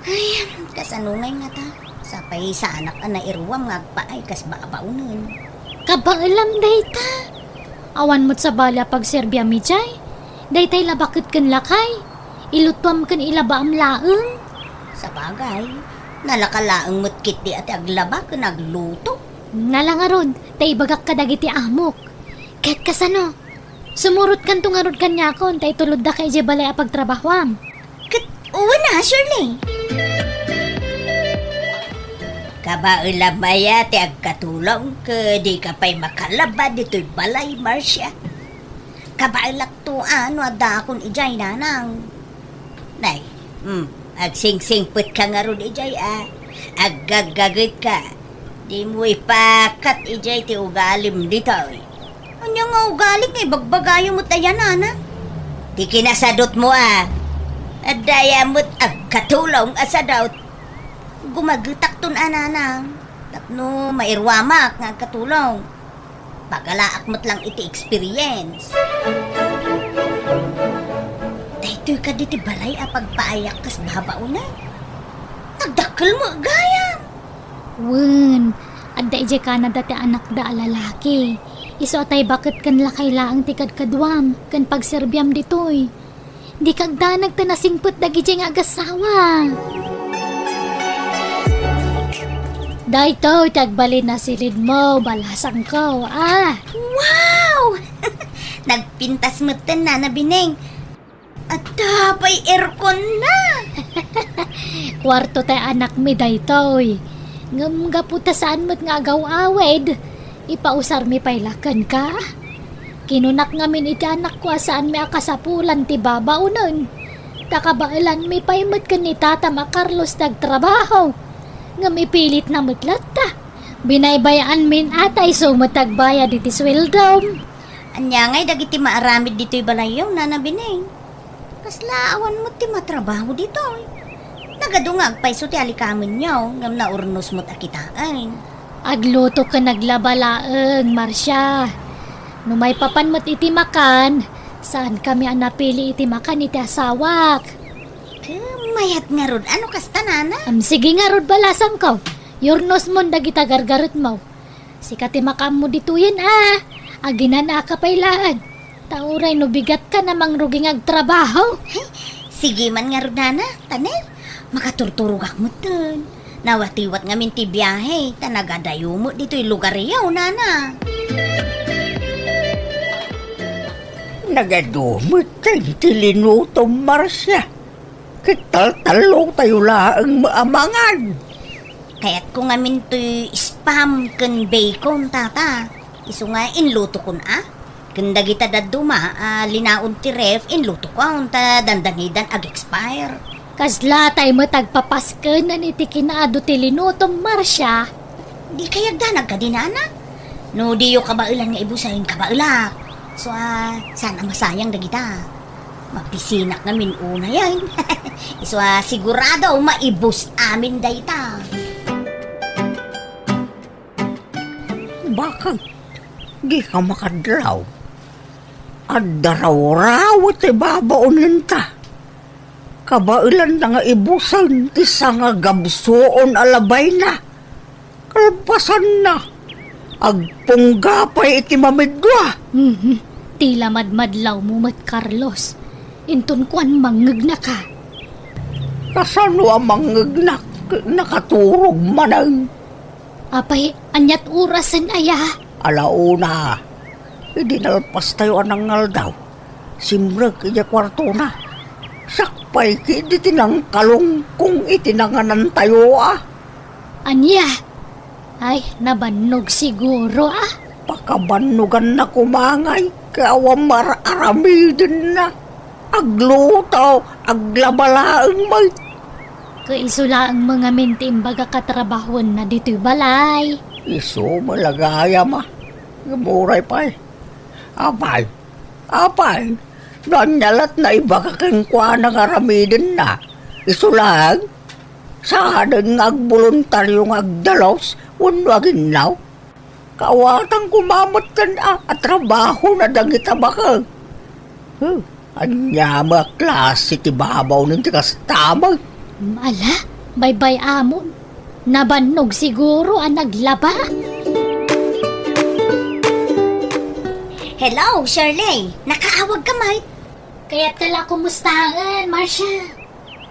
Ay, kasano ngay ngata? Sapay saanak a nairuam nga agpaay kas babaonen. Kabaelam dayta. Awan met sabali a pagserbiam idiay. Daytay la baket ken lakay. Ilutuam ken ilabaam laeng. Sabagay, nalaka laeng met ketdi a ti aglaba ken agluto. Nala ngarud, ta ibagak kadagiti amok. Ket kasano? Sumurotkanto ngarud kaniakon ta ituloddaka idiay balay a pagtrabahoam. Ket wen a, Shirley. Kabaelam aya ti agkatulong ket dika pay makalaba ditoy balay, Marcia? Kabaelakto a no addaakon idiay, nanang. Nay, hmm, agsingsingpet ka ngarud idiay, a. Aggaggaget ka. Dimo ipakat idiay ti ugalim ditoy. Ania nga ugalik nga ibagbagayo met aya, nana? Ti kinasadutmo, a. Adda aya met agkatulong a sadut. Gumagetakton a, nanang. Tapno mairuamak nga agkatulong. Pagalaak met lang iti experience. Daytoy kadi ti balay a pagpaayak kas babaonen. Nagdakkel met gayam. Wen, adda idiay Canada ti anakda a lalaki. Isu a tay baket ken lakay laeng ti kadkaduam ken pagserbiam ditoy. Dika agdanag ta nasingpet dagidiay nga agassawa. Daytoy ti agbalin a silidmo, balasangko, a. Wow! Nagpintas metten, Nana Bineng. Adda pay airconna. Kuarto ti anakmi daytoy. Ngem gapu ta saan met nga agaw-awid, ipausarmi pay la kenka. Kinunak ngamin iti anakko a saanmi a kasapulan ti babaonen. Ta kabaelanmi pay met ken ni tatam a Carlos ti agtrabaho. Ngem ipilitna met latta. Binaybay-anmin a ta isu met ti agbayad iti sueldom. Ania ngay dagiti maaramid ditoy balayyo, Nana Bineng? Kasla awan met ti matrabaho ditoy. Nagadu nga agpayso ti alikamenyo, ngem naurnos met a kitaen. Agluto ken aglaba laeng, Marcia. No maipapan met iti makan, saankami a napili iti makan iti asawak. Ket mayat ngarud, a no kasta, nana? Am, sige ngarud, balasangko. Yurnosmon dagita gargaretmo. Sika ti makaammo ditoyen, a. Aginanaka pay laeng. Ta uray no bigatkan a mangrugi nga agtrabaho. Sige man ngarud, nana, ta ne, makaturturogak metten. Nawatiwat ngamin ti biahe, ta nagadayo met ditoy lugaryo, nana. Nagadu metten ti linutom, Marcia. Ket taltallotayo laeng met a mangan. Kayatko ngamin toy spam ken bacon, tata. Isu nga inlutokon a. Ken dagita dadduma a linaon ti ref, inlutokon ta dandanidan ag-expire. Kasla tay met agpapaskenen iti kinaadu ti linutom, Marcia. Di kayagdanag kadi, nana? No diyo kabaelan nga ibusen, kabaelak. So, a, saan a masayang dagita. Mapisinak ngamin unay, ay. Isu a sigurado, maibus amin dayta. Bakit? Di ka makadlaw. Adda rawraw ti babaonenta. Kabaelanna nga ibusen ti sangagabsuon a labayna. Kalpasanna, agpungga pay iti mamidua. Mhm. Ti la madmadlawmo met, Carlos. Inton kuan, mangngegnaka. Kasano a mangngegnak? Nakaturog manen. Apay, aniat orasen aya? Ala una. Idi nalpastayo a nangaldaw, simrek idiay kuartona. Siak pay ketdi ti nangkalungkong iti nanganantayo a. Ania? Ay, nabannog siguro a. Pakabannoganna koma ngay, ket awan mar-aramidenna. Agluto, aglaba laeng met. Ket isu laeng met ngamin ti imbagak a trabahoenna ditoy balay. Isu met la gayam a. Ngem uray pay. Apay, apay, no ania lat naibaga kenkuana nga aramidenna, isu laeng, saanen nga agboluntario nga agdalus wenno aginnaw? Kaawatan koma metten a, a trabahona dagita baket. Huh. Ania met a klase ti babaonen ti kasta met? Ala, baybay-amon. Nabannog siguro a naglaba. Hello, Shirley. Nakaawagka met? Kayatka la kumustaen, Marcia.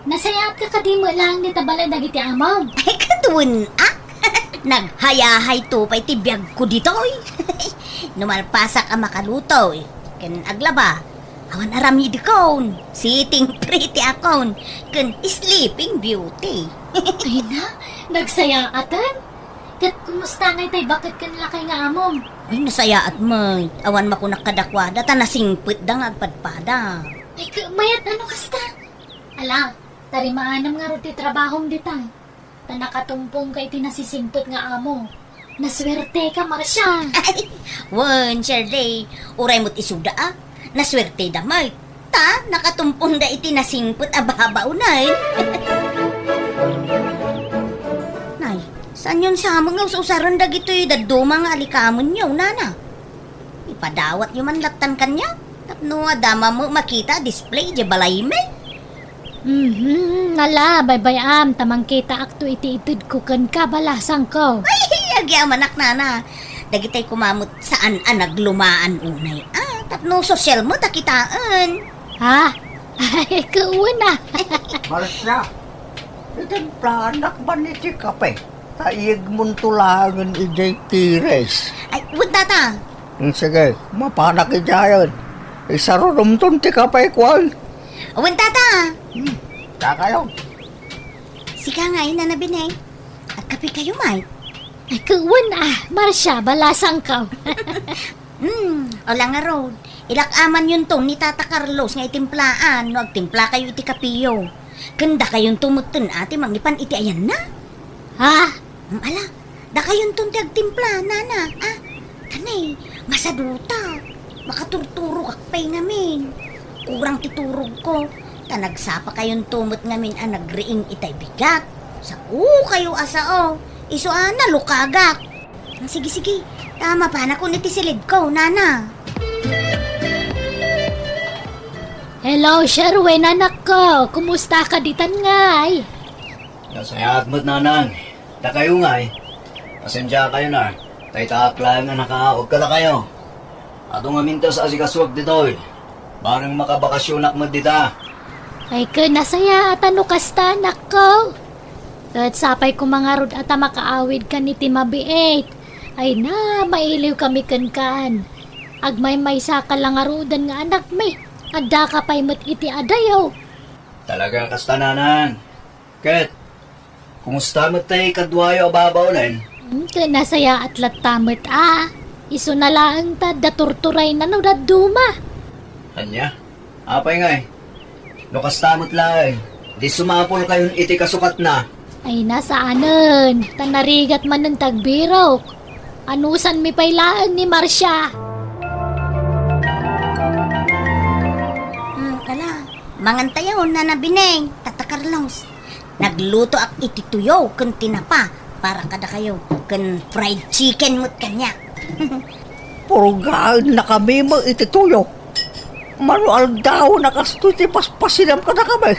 Nasayaatka kadi met laeng dita balay dagiti amom? Ay, ket wen a. Naghayahayto pay ti biagko ditoy. No malpasak a makaluto ken aglaba, awan aramidekon, sitting pretty akon, ken sleeping beauty. Ay na, nagsayaaten? Ket kumusta ngay tay baket ken lakay nga amom? Ay, nasayaat met. Awan makunak kadakuada ta nasingpetda nga agpadpada. Ay, ket mayat a no kasta. Ala, tarimaanam ngarud ti trabahom dita. Ta nakatumpongka iti nasisingpet nga amo. Nasuerteka, Marcia! Ay, wen, Shirley, uray met isuda a. Nasuerteda met. Ta, nakatumpongda iti nasingpet a babaonen. Nay, saanyon sa met nga us-usaren dagitoy dadduma nga alikamenyo, nana? Ipadawatyo man lattan kaniak, tapno adda met makita a display idiay balaymi. Mhm, ala, baybay-am, ta mangkitaakto iti itedko kenka, balasangko. Ay, agyamanak, nana. Dagitay koma met saan a naglumaan unay a, tapno sosyal met a kitaen. Ha? Ay, kauna. Marcia, itimplanak man iti kape. Ta iyegmonto laengen idiay tires. Ay, wen, tata. Hmm, sige, mapanak idiayen. Isarunomton ti kape, kuan. Wen, tata. Hmm, dakayo. Sika ngay, Nana Bineng. Agkapekayo met. Ay, kawan, ah, Marcia, balasangko. Hmm, ala ngarud, ilak-amanyonto ni Tata Carlos nga itimplaan no agtimplakayo iti kapeyo. Ken dakayonto metten a ti mangipan iti ayanna. Ha? Hmm, ala, dakayonton ti agtimpla, nana, a? Kanay, masaduta. Makaturturogak pay ngamin. Kurang ti turogko. Ta nagsapakayonto met ngamin a nagriing itay bigat. Saokayo a sao. Isu a nalukagak. Sige, sige. Ta mapanakon iti silidko, nana. Hello, Sherwin, anakko. Kumustaka ditan ngay? Nasayaat met, nanang. Dakayo ngay. Pasensiakayon a. Ta itaak laeng a nakaawag kadakayo. Adu ngamin ti as-asikasoak ditoy. Bareng makabakasyonak met dita. Ay, ken nasayaat a no kasta, anakko. Ket sapay koma ngarud a ta makaawidkan iti mabiit. Ay na, mailiwkami kenkan. Agmaymaysaka la ngaruden nga anakmi. Addaka pay met iti adayo. Talaga kasta, nanang. Ket, kumusta met tay kaduayo a babaonen? Hmm, ket nasayaat latta met a. Isuna laeng ta adda turturayna no dadduma. Ania? Apay ngay? No kasta met laeng, di sumapulkayon iti kasukatna. Ay, na saanen, ta narigat manen ti agbirok. Anusanmi pay laeng ni Marcia. Hmm, ala, mangantayo, Nana Bineng, Tata Carlos. Naglutoak iti tuyo ken tinapa para kadakayo, ken fried chicken met kaniak. Purgaennakami met iti tuyo. Mano aldawen a kastoy ti paspasinam kadakami.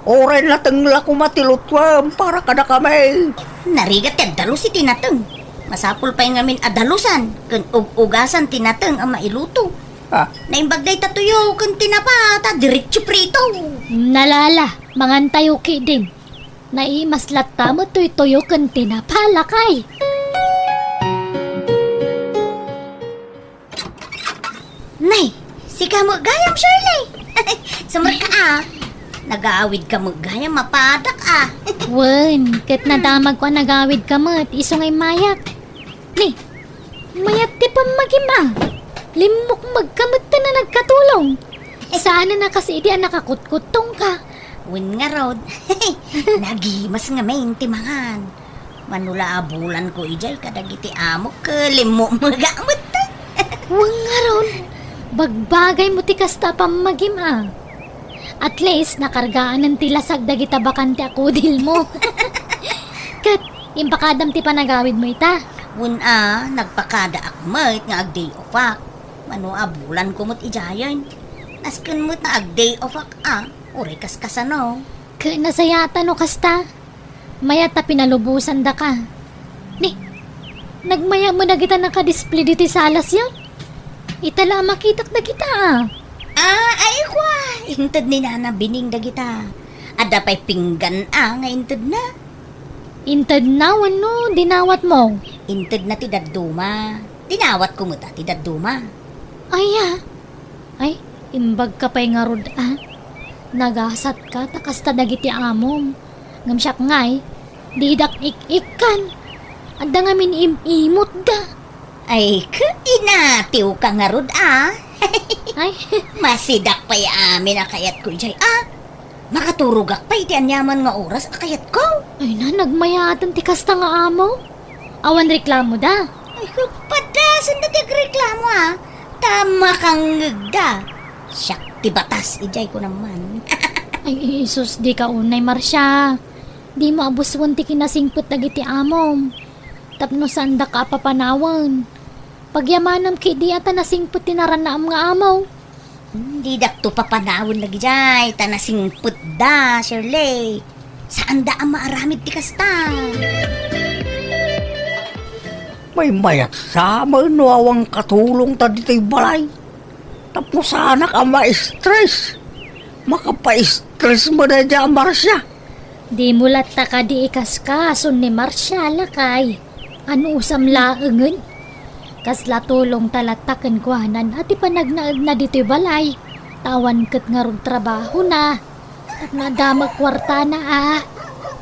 Uray nateng la koma ti lutuem para kadakami. Narigat ti agdalus iti nateng. Masapul pay ngamin a dalusan ken ug-ugasan ti nateng a mailuto. Ah. Naimbag dayta tuyo ken tinapa ta diretso prito. Nalala, mangantayo ketdin. Naimas latta met toy tuyo ken tinapa, lakay. Nay, sika met gayam, Shirley. Sumurka a. Nagaawidka met gayam, mapadak a. Wen, ket nadamagko a nagaawidka met, isu nga immayak. Ni, mayat ti pammagim a. Limmukmegka metten a nagkatulong. Saanen a kas idi a nakakutkuttongka. Wen ngarud, nagimas ngamin ti mangan. Mano la a bulanko idiay kadagiti amok, ket limmukmegak metten. Wen ngarud, bagbagaymo ti kasta a pammagim a. At least, nakargaanen ti lasag dagita bakante a kudilmo. Ket, impakadam ti panagawidmo ita? Wen a, nagpakadaak met nga ag-day offak. Mano a bulanko met idiayen. Nasken met nga ag-day offak a, uray kaskasano. Ket nasayaat no kasta. Mayat ta pinalubosandaka. Ni, nagmayat met dagita nakadisplay ditoy salasyon? Ita la a makitak dagita a. Ah, ay, kwa! Inted ni Nana Bining dagita. Adda pay pinggan a nga intedna. Intedna wenno dinawatmo? Intedna ti dadduma. Dinawatko met a ti dadduma. Aya, ay, imbagka pay ngarud a. Nagasatka ta kasta dagiti amom. Ngem siak ngay, didak ik-ikkan. Adda ngamin im-imotda. Ay, ket inatiwka ngarud a. Ay. Masidak pay amin a kayatko idiay a. Makaturogak pay iti aniaman nga oras a kayatko. Ay na, nagmayaten ti kasta nga amo. Awan reklamoda? Ay, padasenda ti agreklamo, a. Ta makangngegda. Siak ti batas, idiay ko naman. Ay, isus, dika unay, Marcia. Dimo abusuen ti kinasingpet dagiti amom. Tapno saandaka a papanawen. Pagyamanam ketdi a ta nasingpet ti naranaam nga amo. Hmm, didakto papanawen dagijay, ta nasingpetda, Shirley. Saanda a maaramid ti kasta. Maymayat sa met no awan katulongta ditoy balay. Tapno saanak a ma-stress. Makapa-stress met daydiay a Marcia. Dimo latta kadi ikaskason ni Marcia, lakay. Anusam laengen? Kasla tulongta latta kenkuana ti panagnaedna ditoy balay. Ta awan ket ngarud trabahona. Tapno adda met kuartana, a.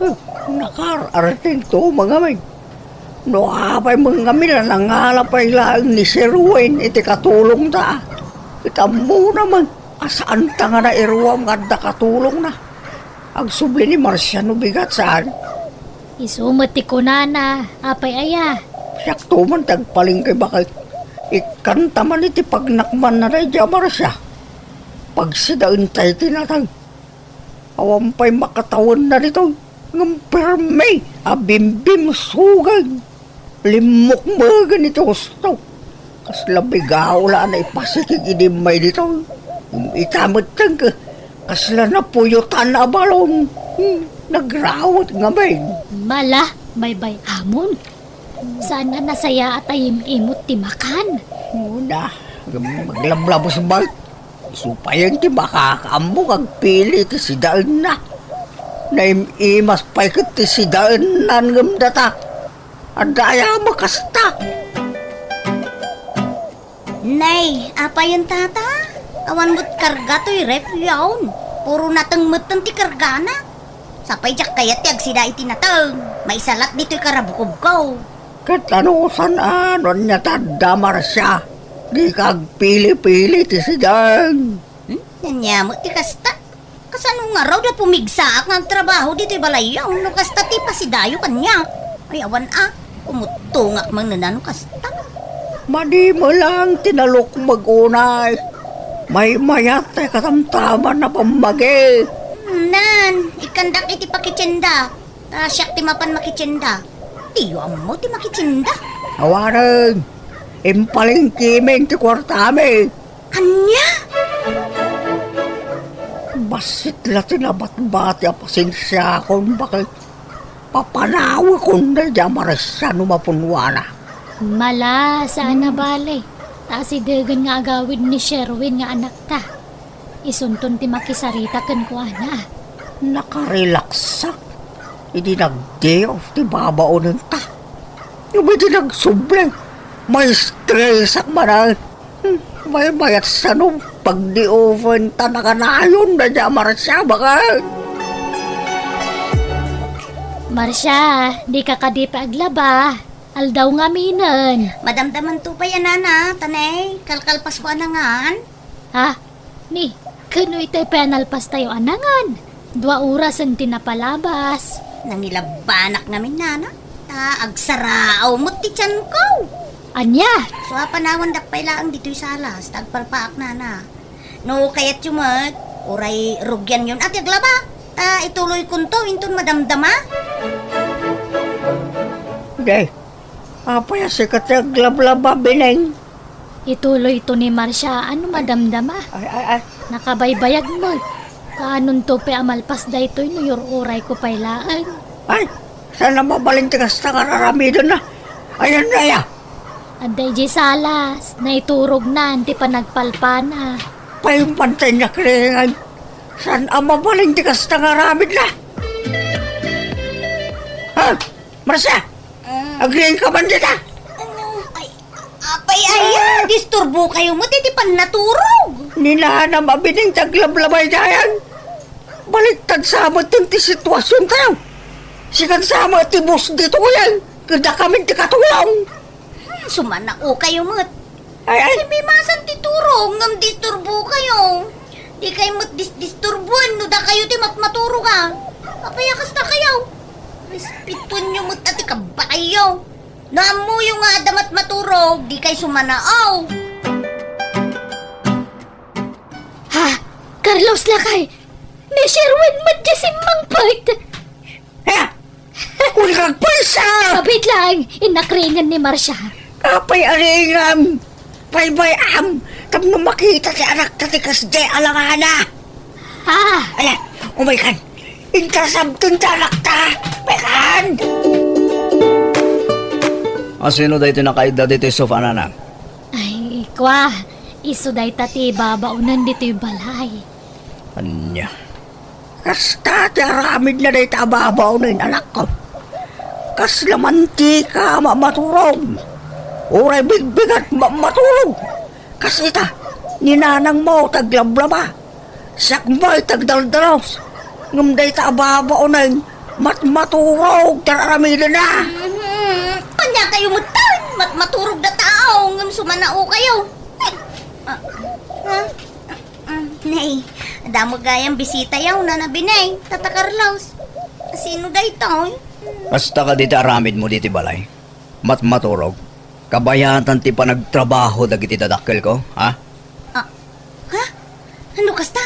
Hmm, nakar-artento met ngamin. No apay met ngamin a nangala pay laeng ni Sir Wayne iti katulongta, a. Ket ammona met a saanta nga nairuam nga adda katulongna. Agsubli ni Marcia no bigat, saan? Isu met ti kunana, apay aya? Siakto man ti agpalengke, baket. Ikkanta man iti pagnakmanna daydiay a Marcia. Pagsidaenta iti nateng. Awan pay makatawenna ditoy. Ngem permi a bimbimsugan. Limmukmegen iti husto. Kasla bigao la a naipasikig idi immay ditoy. Ita met ken ka-, kasla napuyotan a balon. Hmm, nagrawet ngamin. Mala, baybay-amon. Saan a nasayaat a yim-imot ti makan? Una, aglablabos met. Isu payen ti makakaammo nga agpili ti sidaenna. Naim-imas pay ket ti sidaennan ngem data. Adda aya a makasta? Nay, apayen tata? Awan met karga toy ref yaon. Puro nateng metten ti kargana. Sapay diak kayat ti agsida iti nateng. Maisalat ditoy karabukobko. Ket ano, saan a, no ania ti adda, Marcia? Dika agpili-pili ti sidaen. Hmm? Ania met ti kasta? Kasano ngarud a pumigsaak nga agtrabaho ditoy balayyo no kasta ti pasidayo kaniak? Ay, awan a, kumuttongak manen no kasta. Madi met laeng ti nalukmeg unay. Maymayat ti katamtaman a pammagi. Hmm, nan, ikkandak iti pakitienda. Ta siak ti mapan makitienda. Diyo ammo ti makitienda. Awanen, impalengkemin ti kuartami. Ania? Bassit la ti nabatbati a pasensiakon, baket papanawekon daydiay a Marcia no mapunwana. Mala, saan a bale. Ta asidegen nga agawid ni Sherwin nga anakta. Isunton ti makisarita kenkuana. Nakarelaksak idi nag-day off ti babaonenta. Ngem idi nagsubli, ma-stressak manen. Hmm, maymayat sano pagdi-offen ta nakanayon daydiay a Marcia, baket. Marcia, dika kadi pay aglaba. Aldaw ngaminen. Madamdamanto pay a nana, ta nay, kalkalpasko a nangan. Ha? Ni, kano itay pay a nalpastayo a nangan? Dua orasen ti napalabas. Nangilabanak ngamin, nana. Ta agsaraaw met ti tianko. Ania? Isu a panawandak pay laeng ditoy salas, ta agpalpaak, nana. No kayatyo met, uray rugianyon a ti aglaba. Ta ituloykonto inton madamdama. Day, apay a sika ti aglablaba, Bineng? Ituloyto ni Marcia a no madamdama. Ay, ay, ay. Nakabaybayag met. Kaanonto pay a malpas daytoy no yur-urayko pay laeng. Ay, saan a mabalin ti kasta nga ar-aramidenna. Ayan na ya. Adda idiay salas, naiturognan ti panagpalpana. Paimbantay niya kringan. Saan a mabalin ti kasta nga aramidna? Ha? Marcia! Ah. Agriing ka man dita? Ano? Ay, apay aya, disturbokayo met iti pannaturog. Ni nanam a Bineng ti aglablabay dayan. Baliktad sa met ti situasiontayo. Sikan sa met ti boss ditoy yan. Ket dakamin ti katulong. Hmm, sumanaokayo met. Ay, ay. Ay, mimasan ti turog ngem disturbokayo. Dikay met dis-, disturbuan no dakayo ti matmaturog a. Apay a kasta kayo? Respetuenyo met a ti kabayo. No ammoyo nga adda matmaturog, dikay sumanao. Ha? Carlos lakay! Ni Sherwin met diay simmangpet! Ha? Uy, agpaysa! Abit lang, inakringen ni Marcia. Apay aringam? Baybay-am, tapno makita ti anakta ti kasdiay a langana. Ha? Ala, umaykan. Intasabten ti anakta. Umaykan! Asino daytoy nakaidda ditoy sofa, nanang? Ay, kwa, isu dayta ti babaonen ditoy balay. Ania? Kasta ti aramidna dayta a babaonen, anakko. Kasla mantika a mammaturog. Uray bigbigat mammaturog. Kas ita, ni nanangmo ti aglablaba. Siak met ti agdaldalos. Ngem dayta a babaonen, matmaturog ti ar-aramidenna. Mhm. Ania kayo metten? Matmaturog da tao, ngem sumanao kayo. Ay, ah, ah. Mm, nay, adda met gayam bisitayo, Nana Bineng, Tata Carlos. Sino daytoy? Kasta kadi ti aramidmo ditoy balay? Matmaturog? Kabayatan ti panagtrabaho dagiti dadakkelko, ha? Ah, ha? Ano kasta?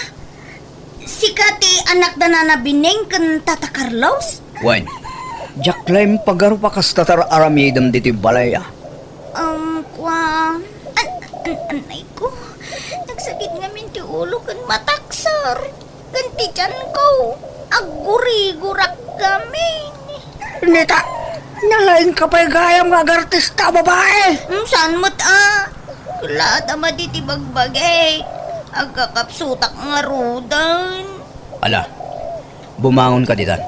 Sika ti anak da Nana Bineng ken Tata Carlos? Wen, diak laeng pagarup a kasta ti ar-aramidem ditoy balay, a. Um, kwa, an-, an-, anay ko. Nagsakit ngamin ti ulo ken matak, sir. Ken ti tiyan ko, aggurigurak ngamin. Nita, nalaingka pay gayam nga agartista a babae. Hmm, saan met a? Kulaat a madi ti bagbagik. Agkakapsutak ngaruden. Ala, bumangonka ditan.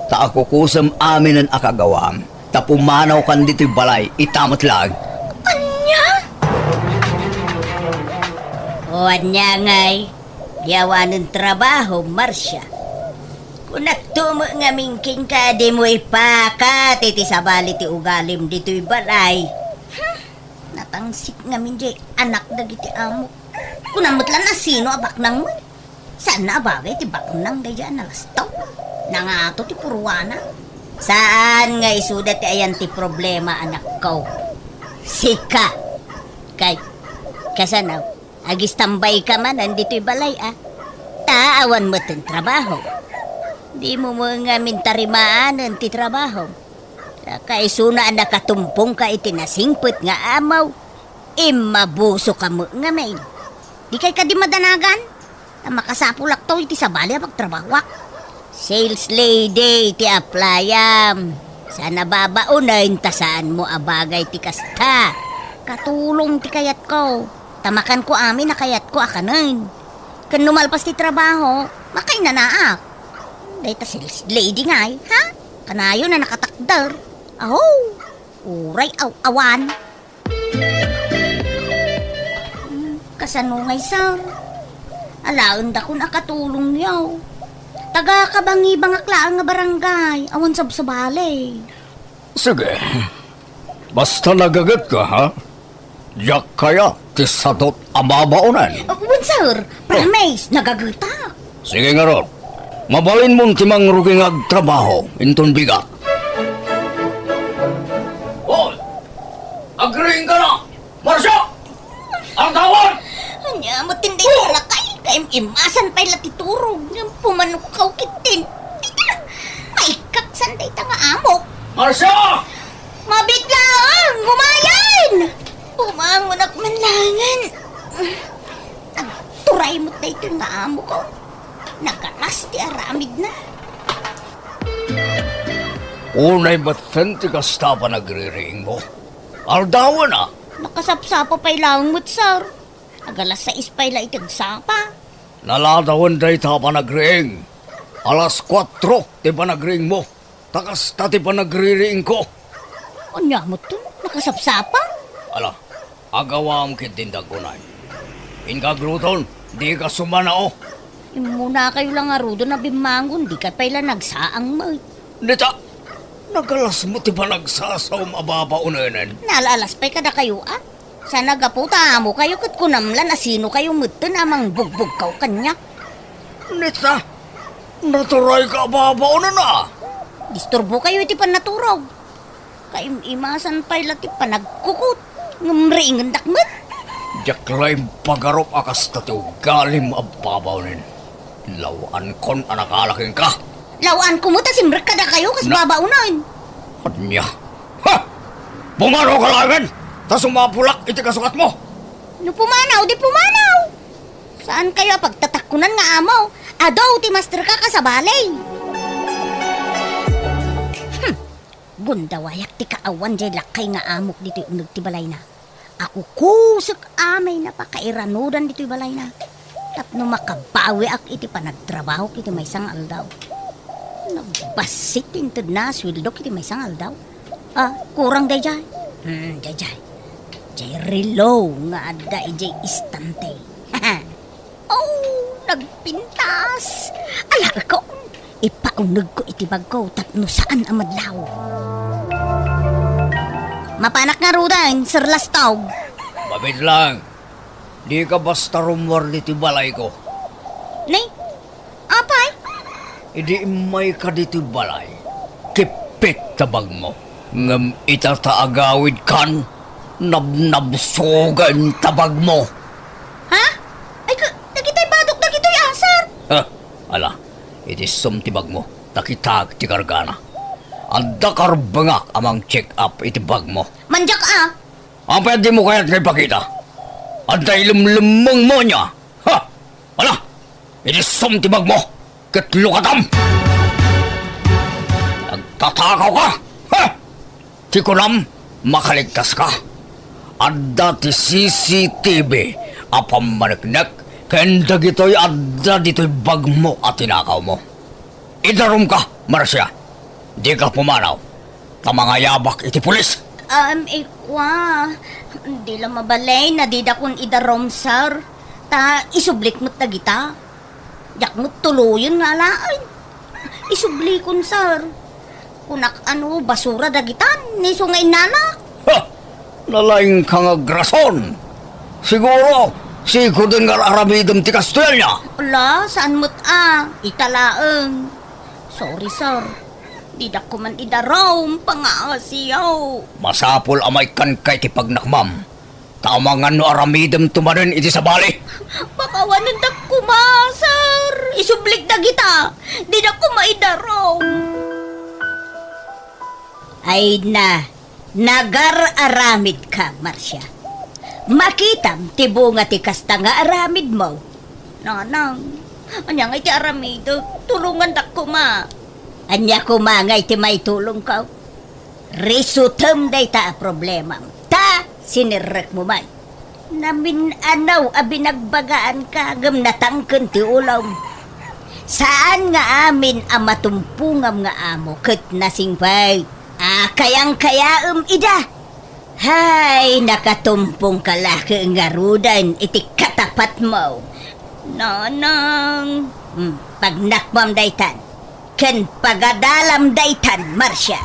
Ta akukusem aminen a kagawam. Ta pumanawkan ditoy balay, ita met laeng. Ania? O, ania ngay? Di awanen trabaho, Marcia. Kunakto met ngamin kenka a dimo ipakat iti sabali ti ugalim ditoy balay. Hmm, natangsit ngamin diay anak dagiti amo. Kunam met la no sino a baknang met. Saan a bagay ti baknang daydiay a nalastaw. Nangato ti purwana. Saan nga isuda ti ayan ti problema, anakko. Sika. Kay, kasano? Agistambayka manen ditoy balay, a? Ta awan metten trabaho. Dimo met ngamin tarimaanen ti trabaho. Ta kaisuna a nakatumpongka iti nasingpet nga amo, immabusoka met ngamin. Dikay kadi madanagan? Ta makasapulakto iti sabali a pagtrabahoak. Sales lady ti applyam. Saan a babaonen ta saanmo a bagay ti kasta. Katulong ti kayatko. Ta makanko amin a kayatko a kanen. Ken no malpas ti trabaho, makainanaak. Dayta sales lady ngay, ha? Kanayon a nakatakder. Aho! Uray aw-awan. Hmm, kasano ngay, sir? Alaendakon a katulongyo. Taga kabangibangak laeng nga barangay, awan sabsabali. Sige. Basta nagagetka, ha? Diak kayat ti sadot a babaonen. Uh, wen, sir. Promise, nagagetak. Sige ngarud. Mabalinmon ti mangrugi nga agtrabaho inton bigat. Hoy! Agriingka na! Marcia! Aldawan! Ania met ti dayta a lakay, kaim-imasan pay la ti turog, ngem pumanukkaw ketdin. Ay, maikaksan dayta nga amok. Marcia! Mabit laeng, umayen! Bumangonak man laengen. Agturay met daytoy nga amok. Nagalas ti aramidna. Unay metten ti kasta a panagririingmo. Aldawen a. Nakasapsapa pay laeng met, sir. Agalas sais pay la iti agsapa. Naladawen dayta a panagriing. Alas kuatro ti panagriingmo. Ta kasta ti panagririingko. Ania metten? Nakasapsapa? Ala, agawam ketdin daggunay. Inka agluton, dika sumanao. Immunakayo la ngaruden a bimmangon, dikay pay la nagsaang met. Dita, nagalas met ti panagsasaom a babaonenen. Nalalas pay kadakayo, a? Sa nagapu ta amokayo ket kunam la no sinokayo metten a mangbugbugkaw kaniak. Nita, naturay ka a babaonen a. Disturbokayo iti pannaturog. Kaim-imasan pay la ti panagkukot, ngem riingendak met. Diak la impagarup a kasta ti ugalim a babaonen. Lawankon a nakala kenka. Lawanko met a simrek kadakayo kas Na- babaonen. Ania? Ha! Pumanaw ka laengen, ta sumapulak iti kasukatmo. No pumanaw, di pumanaw. Saankayo a pagtatakkunan nga amo. Adu ti masterka kas sabali. Hmm. Gundawayak ti kaawan diay lakkay nga amok ditoy uneg ti balayna. Ako kusek amay na pakairanudan ditoy balayna. Tapno makabawiak iti panagtrabahok iti maysa nga aldaw. Nagbassit ti intedna a sueldok iti maysa nga aldaw. Ah, kurang daydiay. Hmm, daydiay. Diay relo nga adda idiay istante. Oh, nagpintas! Alaekon, ipaunegko iti bagko tapno saan a madlaw. Mapanak ngaruden, Sir Lastog. Mabit lang. Dika basta rummuar ditoy balayko. Nay, apay? Idi immayka ditoy balay, kippit ta bagmo. Ngem ita ta agawidkan, nabnabsugen ta bagmo. Ha? Ay, ka-, dagitoy badok dagitoy, ah, sir. Ha? Ala, iti sum ti bagmo, ta kitaek ti kargana. Adda karbengak a mang-check up iti bagmo. Mandiak, ah. Apay a dimo kayat nga ipakita? Adda ilemlemmengmo ania? Ha? Ala, idi sum ti bagmo, ket lukatam! Nagtatakaw ka? Ha? Ti kunam, makaligtas ka. Adda ti C C T V a pammaneknek ken dagitoy adda ditoy bagmo a tinakawmo. Idarumka, Marcia. Dika pumanaw. Ta mangayabak iti pulis. Am, ikua. Di la mabalin a didakon idarum, sir. Ta isublik met dagita. Diak met tuloyen nga alaen. Isublikon, sir. Kunak a no basura dagitan, isu nga innanak. Ha! Nalaingka nga agrason. Siguro, sikoden nga ar-aramidem ti kastoy ania? Ala, saan met a. Ita laeng. Sorry, sir. Didak koman idarum, pangaasiyo. Masapul a maikkanka iti pagnakmam. Ta amangan no aramidemto manen iti sabali. Pakawanendak koma, sir. Isublik dagita. Didak koma idarum. Ay na, nagar-aramidka, Marcia. Makitam ti bunga ti kasta nga aramidmo. Nanang, ania ngay ti aramidek? Tulongandak koma. Ania koma ngay ti maitulongko? Risutem dayta a problemam, ta sinerrekmo man. Namin-anaw a binagbagaanka ngem natangken ti ulom. Saan nga amin a matumpongam nga amo ket nasingpet a kayangkayaem ida. Hay, nakatumpongka la ket ngaruden iti katapatmo. Nanang. Hmm, pagnakmam daytan. Ken pagadalam daytan, Marcia.